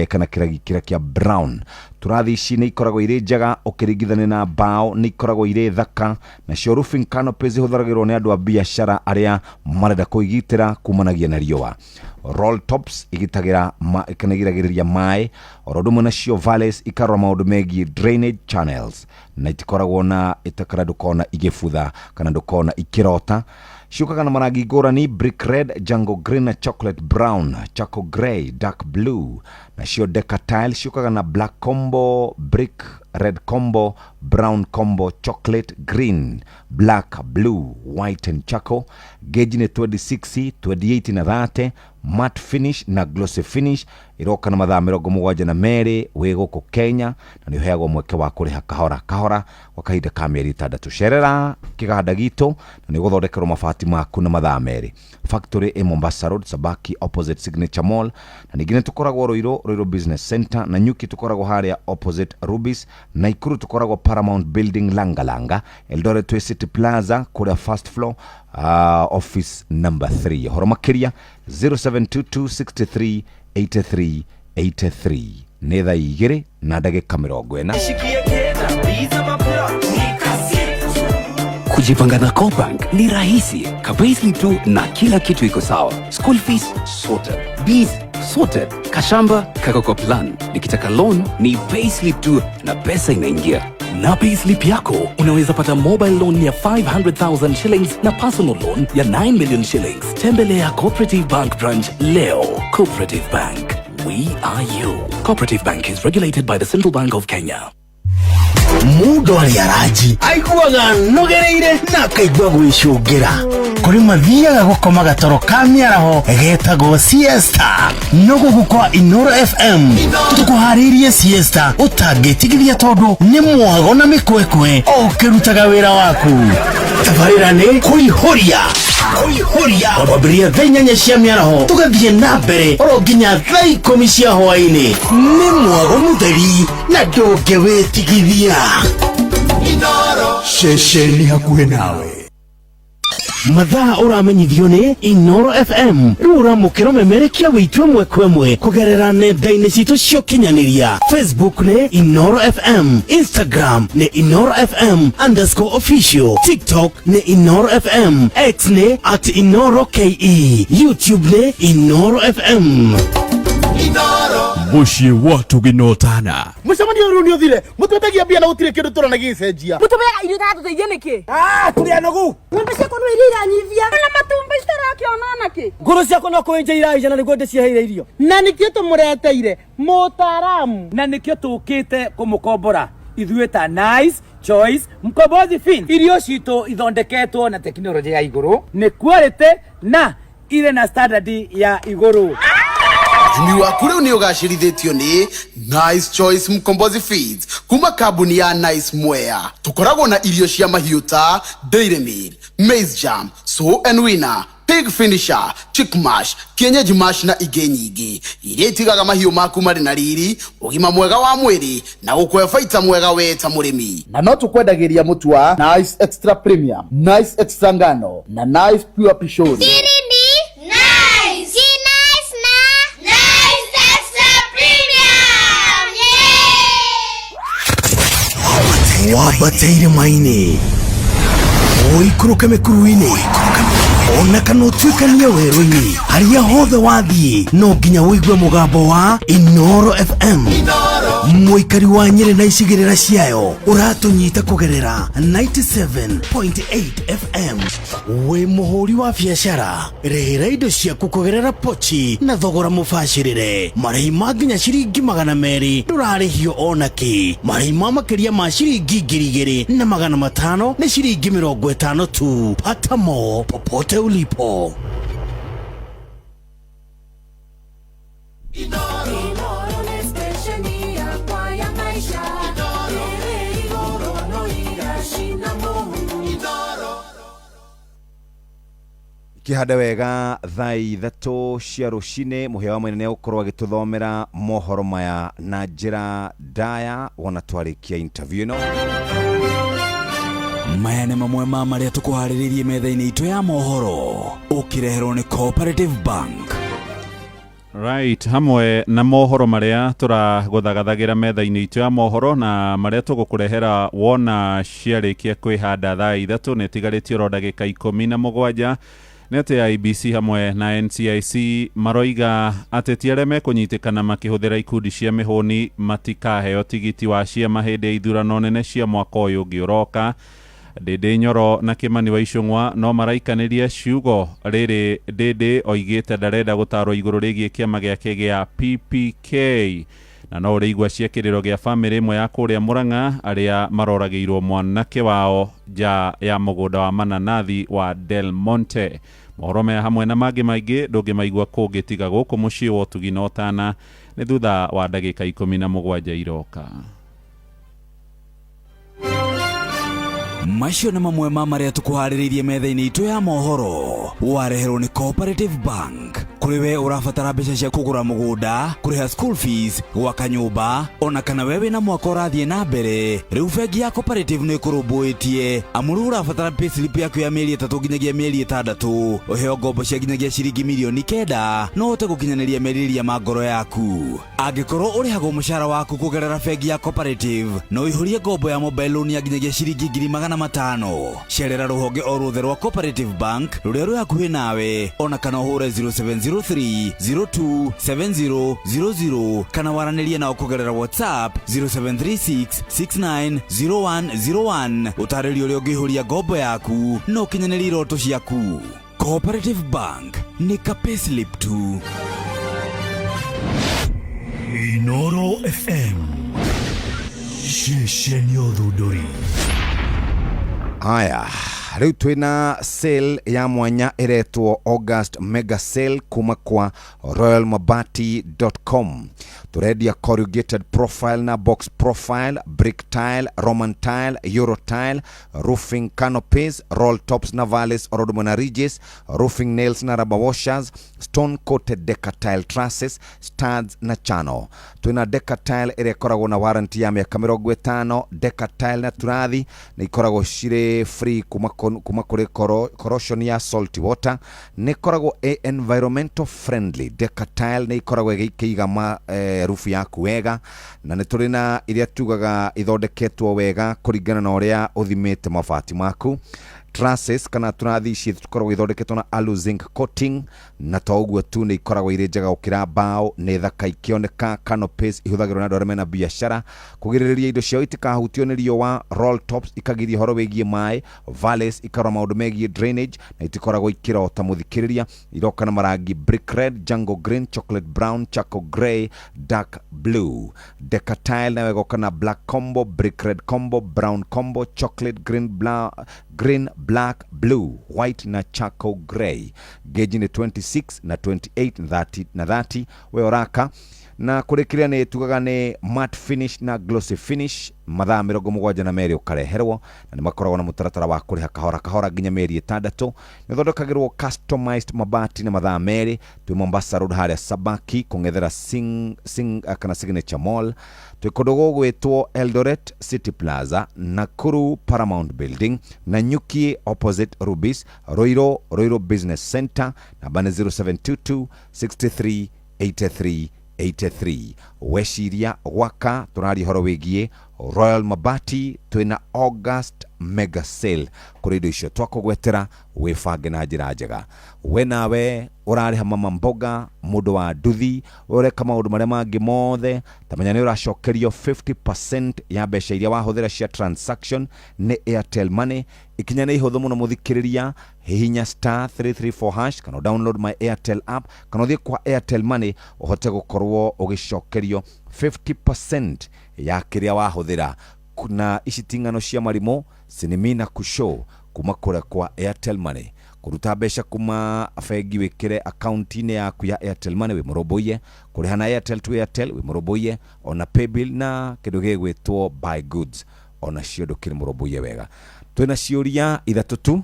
kana kĩrangi kĩrĩa kĩa brown. Tũrathi ici nĩ ikoragwo irĩ njega ũkĩringithania na mbao, nĩ ikoragwo irĩ thaka. Nacio roofing canopies ihũthagĩrwo nĩ andũ a biacara arĩa marenda kũigitĩra kumanagia na riũa. Roll tops igitagĩra kana igiragĩrĩria maĩ oro ũndũ ũmwe, nacio valleys ikarora maũndũ megiĩ drainage channels na itikoragwo na kana ndũkona igĩbutha kana ndũkona ikĩrota. Ciũkaga na marangi ngũrani: brick red, jungle green na chocolate brown, charcoal grey, dark blue. Nacio decatile ciũkaga na black combo, brick red combo, brown combo, chocolate green, black, blue, white and charcoal. Gauge nĩ 26, 28 na 30, matte finish na glossy finish. Iroka na mathaa 72 wĩ gũkũ Kenya, na nĩ ũheagwo mweke wa kũrĩha kahora kahora kwa kahinda ka mĩeri 6. Cerera kĩganda gitũ na nĩ ũgũthondekerwo mabati maku na mathaa 2. Factory ĩ Mombasa Road, Sabaki, opposite Signature Mall, na ningĩ nĩ tũkoragwo Ruiru, Ruiru Business Center, na Nyuki tũkoragwo harĩa opposite Rubis, Naikuru tũkoragwo Paramount Building, Langalanga, Eldoret twĩ City Plaza kũrĩa first floor, office number 3. Ũhoro makĩria 0722 63 83 83. Nĩ thaa 2 na ndagĩka 40. Kujipanga na CoBank ni rahisi. Ka payslip tu na kila kitu iko sawa. School fees sorted, bills sorted, kashamba kako kwa plan. Nikitaka loan ni payslip tu na pesa inaingia. Na payslip yako unaweza pata mobile loan ya 500,000 shillings na personal loan ya 9 million shillings. Tembelea Cooperative Bank branch leo. Cooperative Bank. We are you. Cooperative Bank is regulated by the Central Bank of Kenya. Mundu arĩa aranji aiguaga nogereire na akaigua gwĩcũngĩra kũrĩ mathiaga gũkoma gatoro ka mĩaraho getagwo siesta. No gũkũ kwa Inoro FM tũkũharĩirie siesta ũtangĩtigithia, tondũ nĩ mwago na mĩkwekwe o ũkĩrutaga wĩra waku. Tabarĩra nĩ kũihũria kũihũria kwambĩrĩria thaa 8 cia mĩaraho tũgathiĩ na mbere oro nginya thaa 10 cia hwaĩ-inĩ. Nĩ mwago mũtheri na ndũngĩwĩtigithia. Ceceni hakuhĩ nawe. Mathaa ũramenyithio nĩ Inoro FM. Rĩu ũramũkĩra ũmemerekia witũ ĩmwe kwa ĩmwe kũgerera nenda-inĩ citũ cia ũkinyanĩria. Facebook nĩ Inoro FM, Instagram nĩ InoroFM_official, TikTok nĩ Inoro FM, X nĩ @InoroKE, YouTube nĩ Inoro FM. Mũciĩ wa tũginotana. Mũcemanio ũyũ nĩ ũthire, mũtwendagia mbia na gũtirĩ kĩndũ tũrona gĩgĩcenjia. Mũtũmeaga irio itatũteithia nĩkĩ? Tũrĩ anogu. Ng'ombe ciakwa no iria iranyivia na matumbĩ citarakĩona nakĩ. Ngũrũ ciakwa no kũenja iraija na nĩguo ndĩciheire irio. Na nĩkĩo tũmũreteire mũtaaramu. Na nĩkĩo tũkĩte kũmũkombora ithuĩ ta Nice Choice Mkombozi Feeds. Irio citũ ithondeketwo na tekinoronjĩ ya igũrũ, nĩ quality na irĩ na standard ya igũrũ. Ũrĩmi waku rĩu nĩ ũgacĩrithĩtio nĩ Nice Choice Mkombozi Feeds kuma kambuni ya Nice Mwea. Tũkoragwo na irio cia mahiũ ta Dairy Meal, Maize jam, Sow and Winner, Pig Finisher, Chick Mash, Kienyeji Mash na ingĩ nyingĩ iria itigaga mahiũ maku marĩ na riri, ũgima mwega wa mwĩrĩ na gũkũhe baita mwega we ta mũrĩmi. Na no tũkwendagĩria mũtu wa Nice Extra Premium, Nice Extra Ngano na Nice Pure Pishori. Siri ni Nice. Si nice na Nice Extra Premium. Yeah! Wambate irĩma-inĩ, ũikũrũke mĩkuru-inĩ, ona kana ũtuĩkanie werũ-inĩ, harĩa hothe wathiĩ no nginya ũigue mũgambo wa Inoro FM. Mũikari wa Nyĩrĩ na icigĩrĩra ciayo ũratũnyita kũgerera 97.8 FM. Wĩ mũhũri wa biacara, rĩhĩra indo ciaku kũgerera pochi na thogora mũbacĩrĩre. Marĩhi ma nginya ciringi 200 ndũrarĩhio ona kĩ. Marĩhi ma makĩria ma ciringi 2500 nĩ ciringi 50 tu. Pata mo popote ulipo. Kĩhande wega thaa 3 cia rũcinĩ, mũhĩa wa mwene nĩegũkorwo agĩtũthomera mohoro maya na njĩra ndaya wona twarĩkia interview ĩno. Maya nĩ mamwe ma marĩa tũkũharĩrĩirie metha-inĩ itũ ya mohoro, ũkĩreherwo nĩ Cooperative Bank. Right, hamwe na mohoro marĩa tũragũthagathagĩra metha-inĩ itũ ya mohoro na marĩa tũgũkũrehera wona ciarĩkia kwĩhanda thaa 3 nĩ ĩtigarĩtie oro ndagĩka 17, nĩ atĩ IEBC hamwe na NCIC maroiga ateti arĩa mekũnyitĩkana makĩhũthĩra ikundi cia mĩhũni matikaheo tigiti wa ciama hĩndĩ ya ithurano nene cia mwaka ũyũ ũngĩ ũroka. Ndĩndĩ Nyoro na Kĩmani wa Icũng'wa no maraikanĩria ciugo rĩrĩ Ndĩndĩ oigĩte ndarenda gũtarwo igũrũ rĩgiĩ kĩama gĩake gĩa PPK, na no ũrĩigua cia kĩrĩro gĩa bamĩrĩ ĩmwe ya kũrĩa Mũrang'a arĩa maroragĩirwo mwanake wao nja ya mũgũnda wa mananathi wa Del Monte. Mohoro maya hamwe na mangĩ maingĩ ndũngĩmaigua kũngĩ tiga gũkũ mũciĩ wa ũtugi na ũtana, nĩ thutha wa ndagĩka 17 iroka. Macio nĩ mamwe ma marĩa tũkũharĩrĩirie metha-inĩ itũ ya mohoro, wareherwo nĩ Cooperative Bank. Kũrĩ we ũrabatara mbeca cia kũgũra mũgũnda, kũrĩha school fees, gwaka nyũmba, ona kana we wĩna mwaka ũrathiĩ na mbere, rĩu bengi ya Cooperative nĩ ĩkũrũmbũĩtie. Amu rĩu ũrabatara payslip yaku ya mĩeri 3 nginyagia mĩeri 6, ũheo ngombo cia nginyagia ciringi mirioni 9, no ũhote gũkinyanĩria merirĩria ma ngoro yaku. Angĩkorwo ũrĩhagwo mũcara waku kũgerera bengi ya Cooperative, no ũihũrie ngombo ya mobile loan ya nginyagia ciringi 500,000. Cerera rũhonge o ruothe rwa Cooperative Bank rũrĩa rwĩ hakuhĩ nawe, ona kana ũhũre 0703 02 70 00 kana waranĩrie nao kũgerera WhatsApp 0736 690101. Ũtarĩrie ũrĩa ũngĩihũria ngombo yaku na ũkinyanĩrie iroto ciaku. Cooperative Bank nĩ ka payslip tu. Inoro FM, ceceni ya ũthundũri. Haya, rĩu twĩna sale ya mwanya ĩretwo August Mega Sale kuma kwa royalmabati.com. Tũrendia corrugated profile na box profile, brick tile, Roman tile, Euro tile, roofing canopies, roll tops na valleys oro ũndũ na ridges, roofing nails na rubber washers, stone coated deca tile trusses, studs na channel. Twĩna deca tile ĩrĩa ĩkoragwo na warranty ya mĩaka 50. Deca tile na turathi nĩ ikoragwo cirĩ free kuma kũrĩ corrosion ya salt water, nĩ ikoragwo ĩ environmental friendly. Deca tile nĩ ikoragwo ĩgĩkĩiga ma rufu yaku wega, na nĩ tũrĩ na iria tugaga ithondeketwo wega kũringana na ũrĩa ũthimĩte mabati maku. Trusses kana turathi ici ikoragwo ithondeketwo na alu zinc coating, na to ũguo tu, nĩ ikoragwo irĩ njega gũkĩra mbao, nĩ thaka ikĩoneka. Canopies ihũthagĩrwo nĩ andũ arĩa mena biacara kũgirĩrĩria indo ciao itikahutio nĩ riũa. Roll tops ikagiria ũhoro wĩgiĩ maĩ, valleys ikarora maũndũ megiĩ drainage na itikoragwo ikĩrota mũthikĩrĩria. Iroka na marangi brick red, jungle green, chocolate brown, charcoal grey, dark blue. Deca tile nayo ĩgoka na black combo, brick red combo, brown combo, chocolate green, green, black, blue, white na charcoal grey. Gauge nĩ 26 na 28 30 na 30. We oraka Na kũrĩ kĩrĩa nĩ tugaga nĩ matte finish na glossy finish, mathaa 72 ũkareherwo, na nĩ makoragwo na mũtaratara wa kũrĩha kahora kahora nginya mĩeri 6. Nĩ ũthondekagĩrwo customized mabati na mathaa 2. Twĩ Mombasa Road harĩa Sabaki kũng'ethera Sing, Sing, kana Signature Mall. Twĩ kũndũ gũgwĩtwo Eldoret City Plaza, Nakuru Paramount Building, Nanyuki opposite Rubis, Ruiru, Ruiru Business Center. Namba nĩ 0722 63 83 83. Weciria gwaka, tũraria ũhoro wĩgiĩ Royal Mabati. Twĩna August mega sale kũrĩ indo icio twakũgwetera, wĩbange na njĩra njega. We nawe ũrarĩha mama mboga, mũndũ wa nduthi, ũreka maũndũ marĩa mangĩ mothe, tamenya nĩ ũracokerio 50% ya mbeca iria wahũthĩra cia transaction nĩ Airtel Money. Ikinya nĩ ihũthũ mũno mũthikĩrĩria, hihinya star 334 hash kana download my Airtel app kana ũthiĩ kwa Airtel Money ũhote gũkorwo ũgĩcokerio 50% ya kĩrĩa wahũthĩra. Na ici ti ng'ano cia marimũ, sinimina kushow kuma kũrĩa kwa Airtel Money. Kũruta mbeca kuma bengi wĩkĩre akaunti-inĩ yaku ya Airtel Money wĩ mũrũmbũiye, kũrĩha na Airtel to Airtel wĩ mũrũmbũiye, ona paybill na kĩndũ gĩgwĩtwo buy goods ona cio ndũkĩrĩ mũrũmbũiye wega. Twĩna ciũria ithatũ tu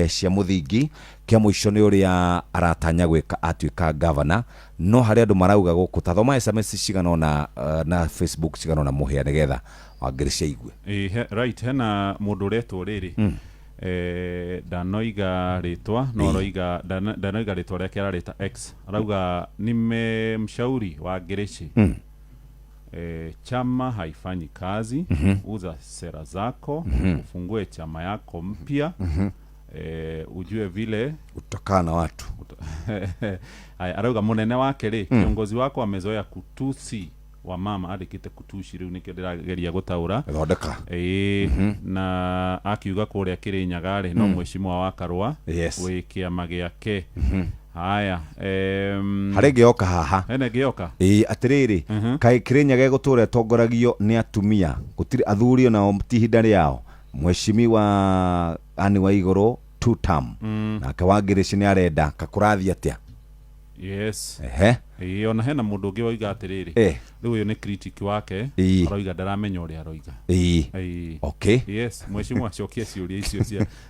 cia mũthingi. Kĩa mũico nĩ ũrĩa aratanya gwĩka atuĩka gavana, no harĩ andũ marauga gũkũ ta thoma SMS cigana ũna na Facebook cigana ũna mũhĩa nĩgetha wangĩrĩ ciaigue. Ĩ, right, hena mũndũ ũretwo rĩrĩ, ndanoiga rĩtwa no aroiga ndanoiga rĩtwa rĩake, ararĩta X, arauga nimemshauri Wangĩrĩci, chama haifanyi kazi, uza sera zako, ufungue chama yako mpya, ujue vile utakaa na watu. Haya, arauga munene wake rĩ, kiongozi wako amezoea kutusi wa mama, andĩkĩte kutushi, rĩu nĩkĩo ndĩrageria gũtaũra. Thondeka. Ĩĩ, na akiuga kũrĩa Kĩrĩnyaga rĩ, no mheshimiwa wa Karũa wĩ kĩama gĩake. Haya, harĩ ngĩoka haha. Hena ngĩoka. Ĩĩ, atĩrĩrĩ, kaĩ Kĩrĩnyaga ĩgũtũra ĩtongoragio nĩ atumia, gũtirĩ athuri onao ti ihinda rĩao? Mheshimiwa Anne Waigũrũ two term, nake Wangĩrĩci nĩ arenda kakũrathiĩ atĩa? Yes. Ehe. Ĩĩ, ona hena mũndũ ũngĩ wauga atĩrĩrĩ, rĩu ũyũ nĩ critic wake, aroiga ndaramenya ũrĩa aroiga. Ĩĩ. Yes, mheshimiwa, acokie ciũria icio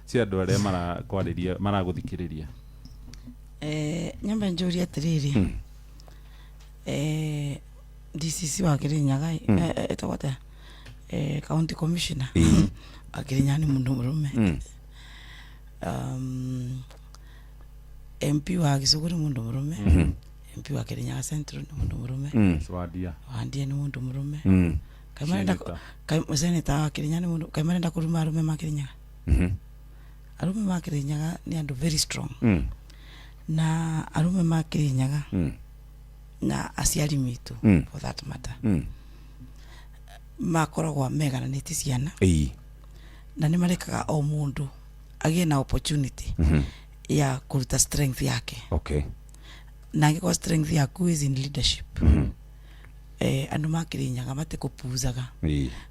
cia andũ arĩa marakwarĩria, maragũthikĩrĩria. Nyambe njũrie atĩrĩrĩ, DCC wa Kĩrĩnyaga, ĩtagwo atĩa, county commissioner wa Kĩrĩnyaga nĩ mũndũ mũrũme, MP wa Gĩcũgũ nĩ mũndũ mũrũme, MP wa Kĩrĩnyaga Central nĩ mũndũ mũrũme, Swadia. Wandia nĩ mũndũ mũrũme. Kaĩ marenda Senator. Kaĩ senator wa Kĩrĩnyaga nĩ mũndũ, kaĩ marenda kũruma arũme ma Kĩrĩnyaga? Arũme ma Kĩrĩnyaga nĩ andũ very strong, na arũme ma Kĩrĩnyaga na aciari mitũ, for that matter, makoragwo megananĩtie ciana na nĩ marekaga o mũndũ agĩe na opportunity ya kũruta strength yake. Na angĩkorwo strength yaku is in leadership, andũ ma Kĩrĩnyaga matikũpuzaga.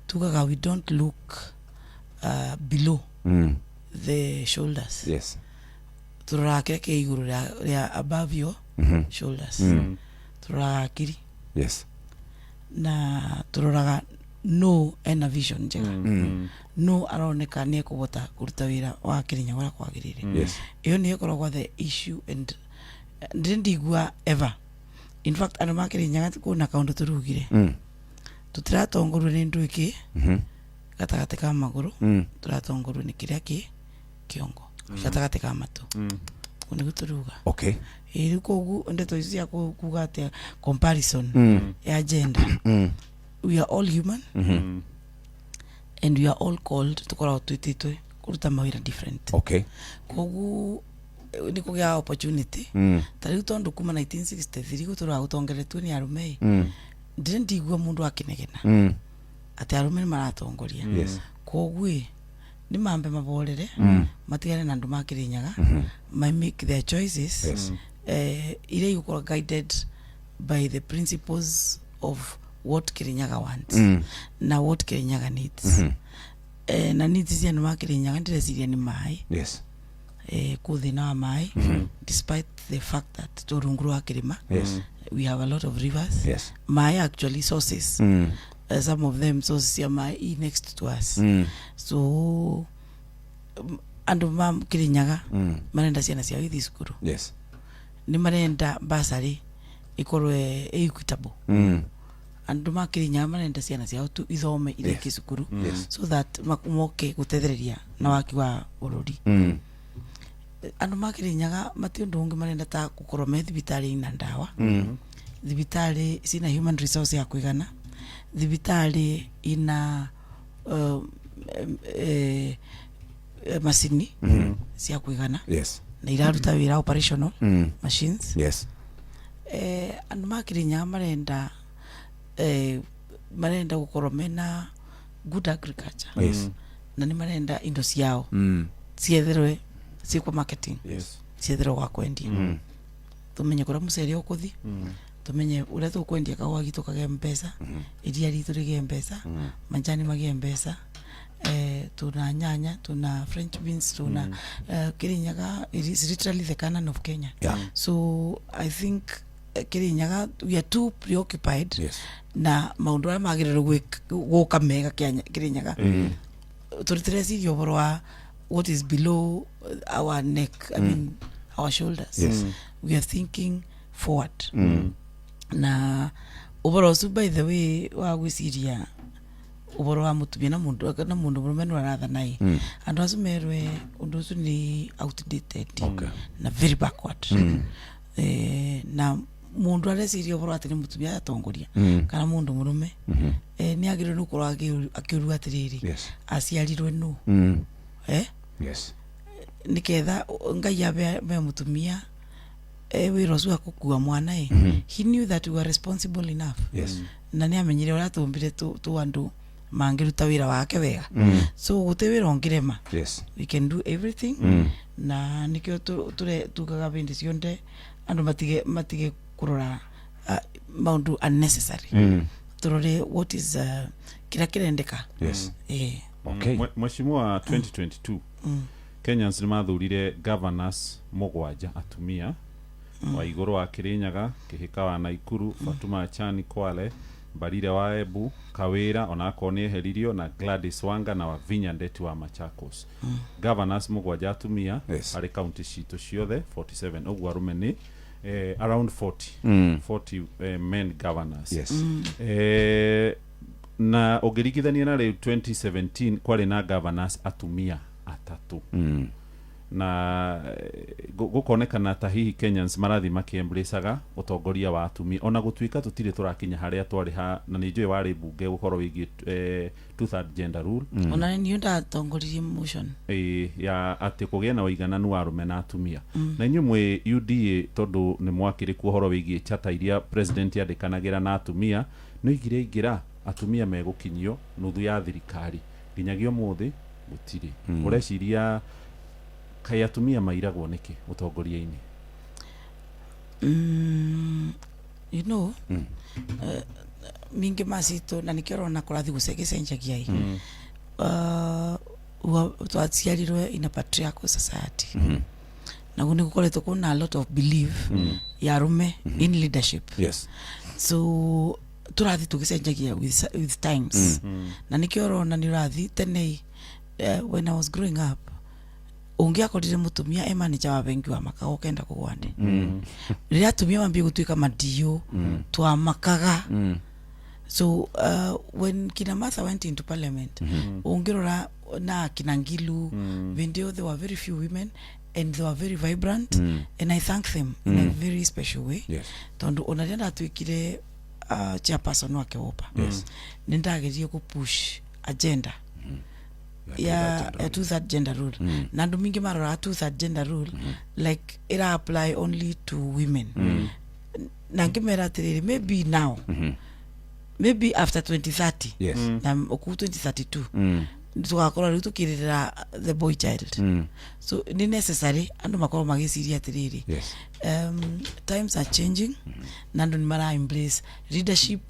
Tugaga we don't look below the shoulders. Turoraga kĩrĩa kĩ igũrũ rĩa above your shoulders. Turoraga akiri na turoraga no ena vision njega, no aroneka nĩ ekũhota kũruta wĩra wa Kĩrĩnyaga ũrĩa kwagĩrĩire. Ĩyo nĩyo ĩkoragwo the issue, and ndĩrĩ ndigua ever. In fact, andũ ma Kĩrĩnyaga kwĩna kaũndũ tũrugire, tũtiratongorio nĩ ndũ ĩkĩ gatagatĩ ka magũrũ, tũratongorio nĩ kĩrĩa kĩ kĩongo gatagatĩ ka matũ. Ũguo nĩguo tũruga. Ĩ, rĩu koguo ndeto ici cia kuga atĩa comparison ya gender, we are all human and we are all called, tũkoragwo twĩtĩtwe kũruta mawĩra different. Koguo nĩ kũgĩa opportunity. Ta rĩu tondũ kuma 1963 gũtũraga gũtongoretio nĩ arũme ĩ, ndĩrĩ ndigua mũndũ akĩnegena atĩ arũme nĩ maratongoria. Koguo ĩ, nĩ mambe maborere, matigane na andũ ma Kĩrĩnyaga, ma make their choices iria igũkorwo guided by the principles of what Kĩrĩnyaga wants na what Kĩrĩnyaga needs. Na needs cia andũ ma Kĩrĩnyaga ndĩreciria nĩ maĩ. Kũ thĩna wa maĩ, despite the fact that tũ rungu rwa kĩrĩma. We have a lot of rivers. Maĩ, actually sources, some of them sources cia maĩ i next to us. So andũ ma Kirinyaga marenda ciana ciao ithi cukuru. Nĩ marenda basarĩ ikorwo ĩ equitable. Andũ ma Kirinyaga marenda ciana ciao tu ithome, irĩkie cukuru, so that moke gũtethereria na waki wa bũrũri. Andũ ma Kirinyaga mati ũndũ ũngĩ marenda ta gũkorwo me thibitarĩ ina ndawa, thibitarĩ cina human resource ya kũigana, thibitarĩ ina macini cia kũigana na iraruta wĩra, operational machines. Andũ ma Kirinyaga marenda gũkorwo mena good agriculture na nĩ marenda indo ciao cietherwe ciĩkwo marketing, cietherwe gwa kwendia, tumenye kũrĩa mũcere ũkũthi, tumenye ũrĩa tũkwendia kahũa gitũ kagĩe mbeca, iria ritũ rĩgĩe mbeca, majani magĩe mbeca. Tuna nyanya, tuna French beans, tuna Kirinyaga, it is literally the Canaan of Kenya. So I think Kirinyaga, we are too preoccupied na maũndũ arĩa magĩrĩirwo gũka mega Kirinyaga. Tũrĩtĩreciria ũhoro wa what is below our neck, I mean our shoulders. We are thinking forward na ũhoro ũcio, by the way, wa gwĩciria ũhoro wa mũtumia na mũndũ mũrũme nĩ arathana ĩ, andũ acio merwe ũndũ ũcio nĩ outdated na very backward. Na mũndũ areciria ũhoro atĩ nĩ mũtumia atongoria kana mũndũ mũrũme, nĩ agĩrĩirwo nĩ gũkorwo akĩũrua atĩrĩrĩ, aciarirwe nũ? Nĩgetha Ngai abe be mũtumia wĩra ũcio wa gũkua mwana ĩ, he knew that we were responsible enough. Na nĩ amenyire ũrĩa tũmbire tũ andũ mangĩruta wĩra wake wega. So gũtĩ wĩra ũngĩrema. We can do everything. Na nĩkĩo tugaga bĩndĩ cionde andũ matige kũrora maũndũ unnecessary. Tũrore what is kĩrĩa kĩrendeka. Mheshimiwa, 2022 Kenyans nĩ mathurire governors mũgwanja atumia: Waigũrũ wa Kirinyaga, Kĩhĩka wa Naikuru, Fatuma Achani Kwale, Mbarire wa Embu, Kawĩra onakorwo nĩ eheririo, na Gladys Wanga na Wavinya Ndeti wa Machakos. Governors mũgwanja atumia harĩ kaunti citũ ciothe 47. Ũguo arũme nĩ around 40, 40 men governors. Na ũngĩringithania na rĩu 2017, kwarĩ na governors atumia atatũ. Na gũkonekana ta hihi Kenyans marathiĩ makĩembracaga ũtongoria wa atumia, ona gũtuĩka tũtirĩ tũrakinya harĩa twarĩ ha, na nĩ njũĩ warĩ mbunge gũkorwo wĩgiĩ two third gender rule. Ona niĩ ndatongoririe motion. Ĩ, ya atĩ kũgĩe na ũigananu wa arũme na atumia. Na inyuĩ mwĩ UDA, tondũ nĩ mwakĩrĩ kuo ũhoro wĩgiĩ chata iria president yandĩkanagĩra na atumia, nĩ oigire aingĩra atumia megũkinyio nuthu ya thirikari. Nginyagia ũmũthĩ gũtirĩ. Ũreciria kaĩ atumia mairagwo nĩkĩ ũtongoria-inĩ? Mingĩ macitũ na nĩkĩo ũrona kũrathiĩ gũcenjagia ĩ. Twaciarirwe in a patriarchal society, naguo nĩ gũkoretwo kwĩna a lot of belief ya arũme in leadership. So tũrathiĩ tũgĩcenjagia with times, na nĩkĩo ũrona nĩ ũrathiĩ tene, when I was growing up, ũngĩakorire mũtumia e manager wa bengi wa makaga ũkenda kũgwa ndĩ. Rĩrĩa atumia mambie gũtuĩka madio, twamakaga. So when kina Martha went into parliament, ũngĩrora na kina Ngilu, mm. there were very few women and they were very vibrant, and I thank them in a very special way, tondũ ona rĩrĩa ndatuĩkire chairperson wa KEWOPA, nĩ ndageririe kũ push agenda ya two third gender rule. Na andũ mingĩ maroraga two third gender rule like ira apply only to women, na ngĩmera atĩrĩrĩ, maybe now, maybe after 2030 na ũkuu 2032, tũgakorwo rĩu tũkĩrĩrĩra the boy child. So nĩ necessary andũ makorwo magĩciria atĩrĩrĩ, times are changing na andũ nĩ mara embrace leadership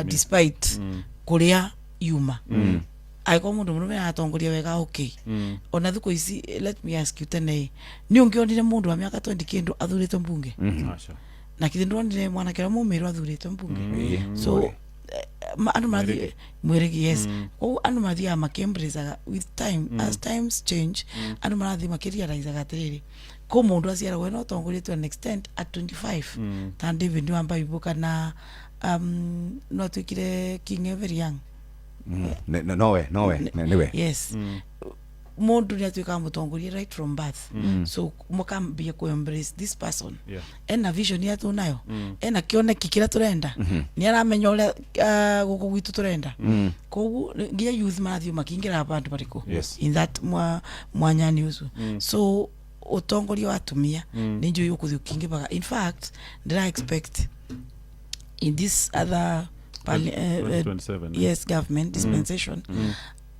despite kũrĩa yuma. Angĩkorwo mũndũ mũrũme aratongoria wega, okay. Ona thikũ ici, let me ask you, tene nĩ ũngĩonire mũndũ wa mĩaka 20 kĩndũ athurĩtwo mbunge? Aca. Na kithi ndwonire mwanake ũrĩa mũmĩrũ athuurĩtwo mbunge. So andu marathiĩ Mwĩrĩgi, yes. Koguo andu mathiaga makĩembracaga with time. As times change, andu marathiĩ makĩrealizaga atĩrĩrĩ, kũ mũndũ aciaragwo ena ũtongoria to an extent at 25, ta David wa Bible, kana no atuĩkire king very young. Nowe nowe nĩwe. Yes, mundu nĩ atuĩkaga mũtongoria right from birth. So mũkambia ku embrace this person, ena vision ya tunayo, ena kĩoneki kĩrĩa tũrenda, nĩ aramenya ũrĩa gũkũ gwitũ tũrenda. Koguo nginya youth marathiĩ makĩingĩraga bandũ marĩkũ in that mwanyani ũcio. So ũtongoria wa atumia nĩ njũĩ ũkũthiĩ ũkĩingĩbaga. In fact, ndĩra expect in this other 2027, eh? Yes, government dispensation,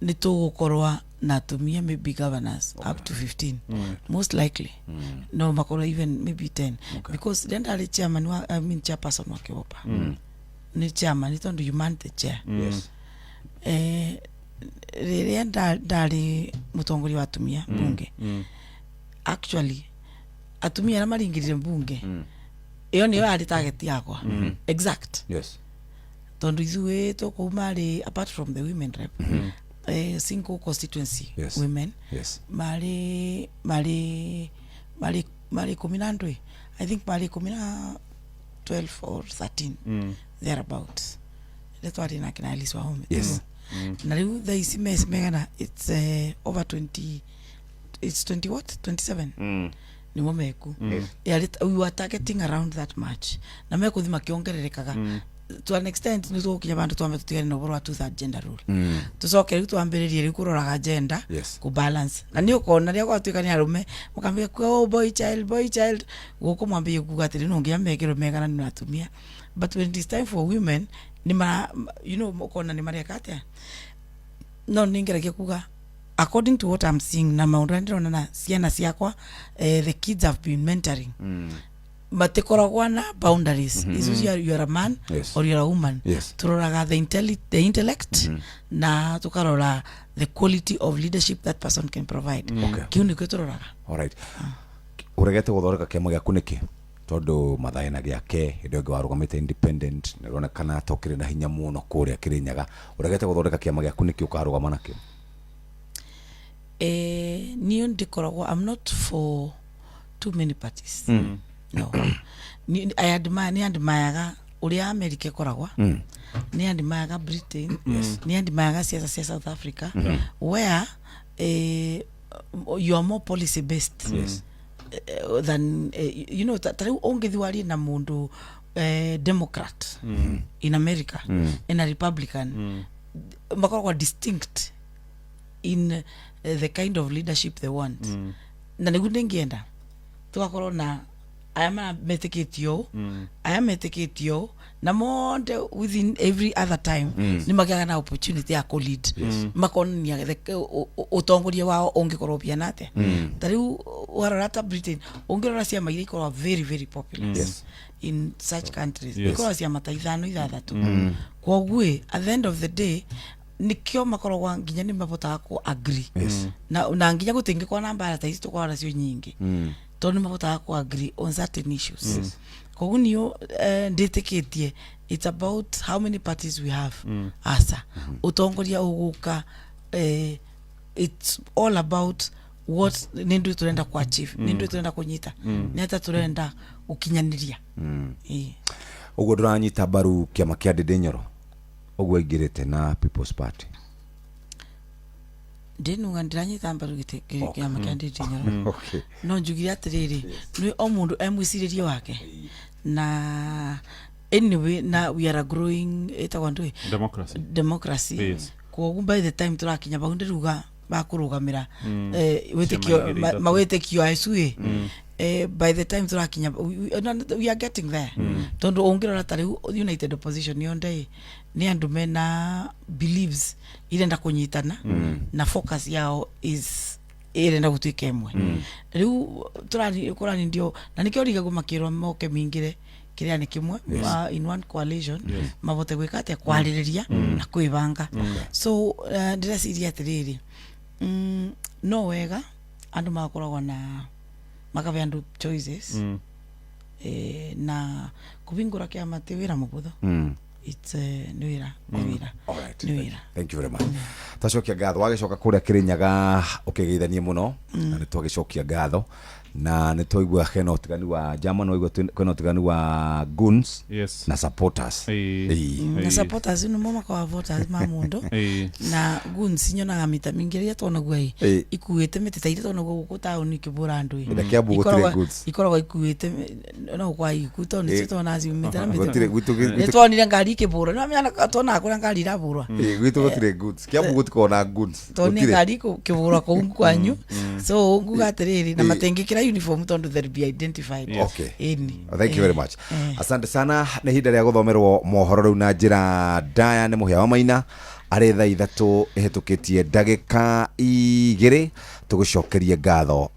nĩ tũgũkorwa na atumia maybe governors up to 15, most likely. No makorwo even maybe 10, because rĩrĩa ndarĩ chairman wa, I mean, chairperson wa KEWOPA, nĩ chairman nĩ tondũ you man the chair. Rĩrĩa ndarĩ mũtongoria wa atumia bunge, actually atumia arĩa maringirire mbunge ĩyo nĩyo yarĩ target yakwa exact, tondũ ithuĩ tũkuma rĩ, apart from the women rep, single constituency women marĩ 12, I think marĩ 10 na 12 or 13, thereabout, rĩrĩa twarĩ nake na Alice Wahome. Na rĩu thaa ici megana, it's over 20, it's 20 what, 27 nĩmo meku. We were targeting around that much, na mekũthi makĩongererekaga to an extent. Nĩ tũgũkinya bandũ twambe tũtigane na ũhoro wa two third gender rule, tũcoke rĩu twambĩrĩrie rĩu kũroraga gender, kũ balance. Na nĩ ũkona rĩrĩa gwatuĩka nĩ arũme mũkambia kuga, "Oh, boy child, boy child," gũkũ mwambie kuga atĩrĩ, no nginya mekĩrwo megana na atumia. But when it is time for women, nĩ mara ũkona nĩ mareka atĩa. No nĩ ngeragia kuga, according to what I'm seeing na maũndũ arĩa ndĩrona na ciana ciakwa, the kids have been mentoring, matikoragwo na boundaries icio cia you are a man or you are a woman. Turoraga the intellect na tukarora the quality of leadership that person can provide. Kiu nĩkĩo turoraga. Alright, uregete guthondeka kiama gĩaku nĩkĩ? Tondũ Mathare na gĩake hĩndĩ ĩyo ĩngĩ warũgamĩte independent nĩ ũronekana ta ũkĩrĩ na hinya mũno kũrĩa Kĩrĩnyaga. Ũregete gũthondeka kĩama gĩaku nĩkĩ ũkarũgama nakĩo? Niĩ ndikoragwo, I'm not for too many parties, no. I admire, nĩ admireaga ũrĩa America ĩkoragwa, nĩ admireaga Britain, nĩ admireaga ciaca cia South Africa, where you are more policy based than ta rĩu ũngĩthiĩ warie na mũndũ Democrat in America and a Republican, makoragwo distinct in the kind of leadership they want. Na nĩguo ndĩngĩenda tũgakorwo na aya mara metĩkĩtio ũũ, aya metĩkĩtio ũũ, na monde within every other time nĩ magĩaga na opportunity ya kũ lead, makonania ũtongoria wao ũngĩkorwo ũbiana atĩa. Ta rĩu warora ta Britain, ũngĩrora ciama iria ikoragwo very very popular in such countries, ikoragwo ciama ta ithano, ithathatũ. Kwoguo ĩ, at the end of the day, nikio makoragwo nginya nĩ mabotaga ku agree na nginya gũtingĩkorwo na mbara ta ici tũkoragwo nacio nyingĩ, tondũ nĩ mabotaga ku agree on certain issues. Koguo niyo ndĩtĩkĩtie it's about how many parties we have. Asa ũtongoria ũgũka, it's all about what nĩ ndũ tũrenda ku achieve, nĩ ndũ tũrenda kũnyita, nĩ atĩa tũrenda gũkinyanĩria. Ĩĩ. Ũguo ndũranyita mbaru kĩama kĩa Ndĩndĩ Nyoro ũguo aingĩrĩte na People's Party? Ndĩnuga ndĩranyita mbaru gĩtĩ kĩama kĩa Ndĩndĩ Nyoro. No njugire atĩrĩrĩ, nĩ o mũndũ e mwĩcirĩrie wake, na anyway na we are a growing, ĩtagwo ndũĩ? Democracy. Democracy. Kwoguo by the time tũrakinya bau, ndĩruga bakũrũgamĩra Ciama wĩtĩkio igĩrĩ, ithatũ. Mawĩtĩkio acu ĩ, by the time tũrakinya, no, we are getting there, tondũ ũngĩrora ta rĩu United Opposition yonde ĩ, nĩ andũ mena beliefs irenda kũnyitana, na focus yao is ĩrenda gũtuĩka ĩmwe. Rĩu tũrani kũrani ndio na nĩkĩo rigagwo makĩrwo moke mingĩre kĩrĩa nĩ kĩmwe, in one coalition, mabote gwĩka atĩa, kwarĩrĩria na kwĩbanga. So ndĩreciria atĩrĩrĩ, no wega andũ magakoragwo na makabe andũ choices. Na kũbingũra kĩama ti wĩra mũbũthũ. It's nĩ wĩra, nĩ wĩra. Alright. Nĩ wĩra. Thank you very much. Twacokia ngatho wagĩcoka kũrĩa Kĩrĩnyaga ũkĩgeithanie mũno, na nĩ twagĩcokia ngatho na nĩ twaigua hena ũtiganu wa German, waigua kwĩna ũtiganu wa goons na supporters. Ĩĩ. Na supporters nĩmo makoragwo voters ma mũndũ. Na goons nyonaga mita mingĩ rĩrĩa twonagua ĩ ikuĩte mĩtĩ ta iria twonagua gũkũ taũni ikĩbũra andũ ĩ. Na Kiambu gũtirĩ goons. Ikoragwo ikuĩte no gũkwa iku tondũ nĩcio twona ciumĩte na mĩtĩ. Gũtirĩ gwitũ. Nĩ twonire ngari ikĩbũrwo, nĩwamenya twonaga kũrĩa ngari irabũrwa. Ĩĩ, gwitũ gũtirĩ goons. Kiambu gũtikoragwo na goons. Tondũ nĩ Gũtirĩ. ngari ikĩbũrwa kũu kwanyu, so nguga atĩrĩrĩ, na matingĩkĩra uniform tondũ they'll be identified. Ĩni. Thank you very much. Asante sana. Nĩ ihinda rĩa gũthomerwo mohoro rĩu na njĩra ndaya nĩ Mũhĩa wa Maina arĩ thaa 3 ĩhĩtũkĩtie ndagĩka 2. Tũgũcokerie ngatho.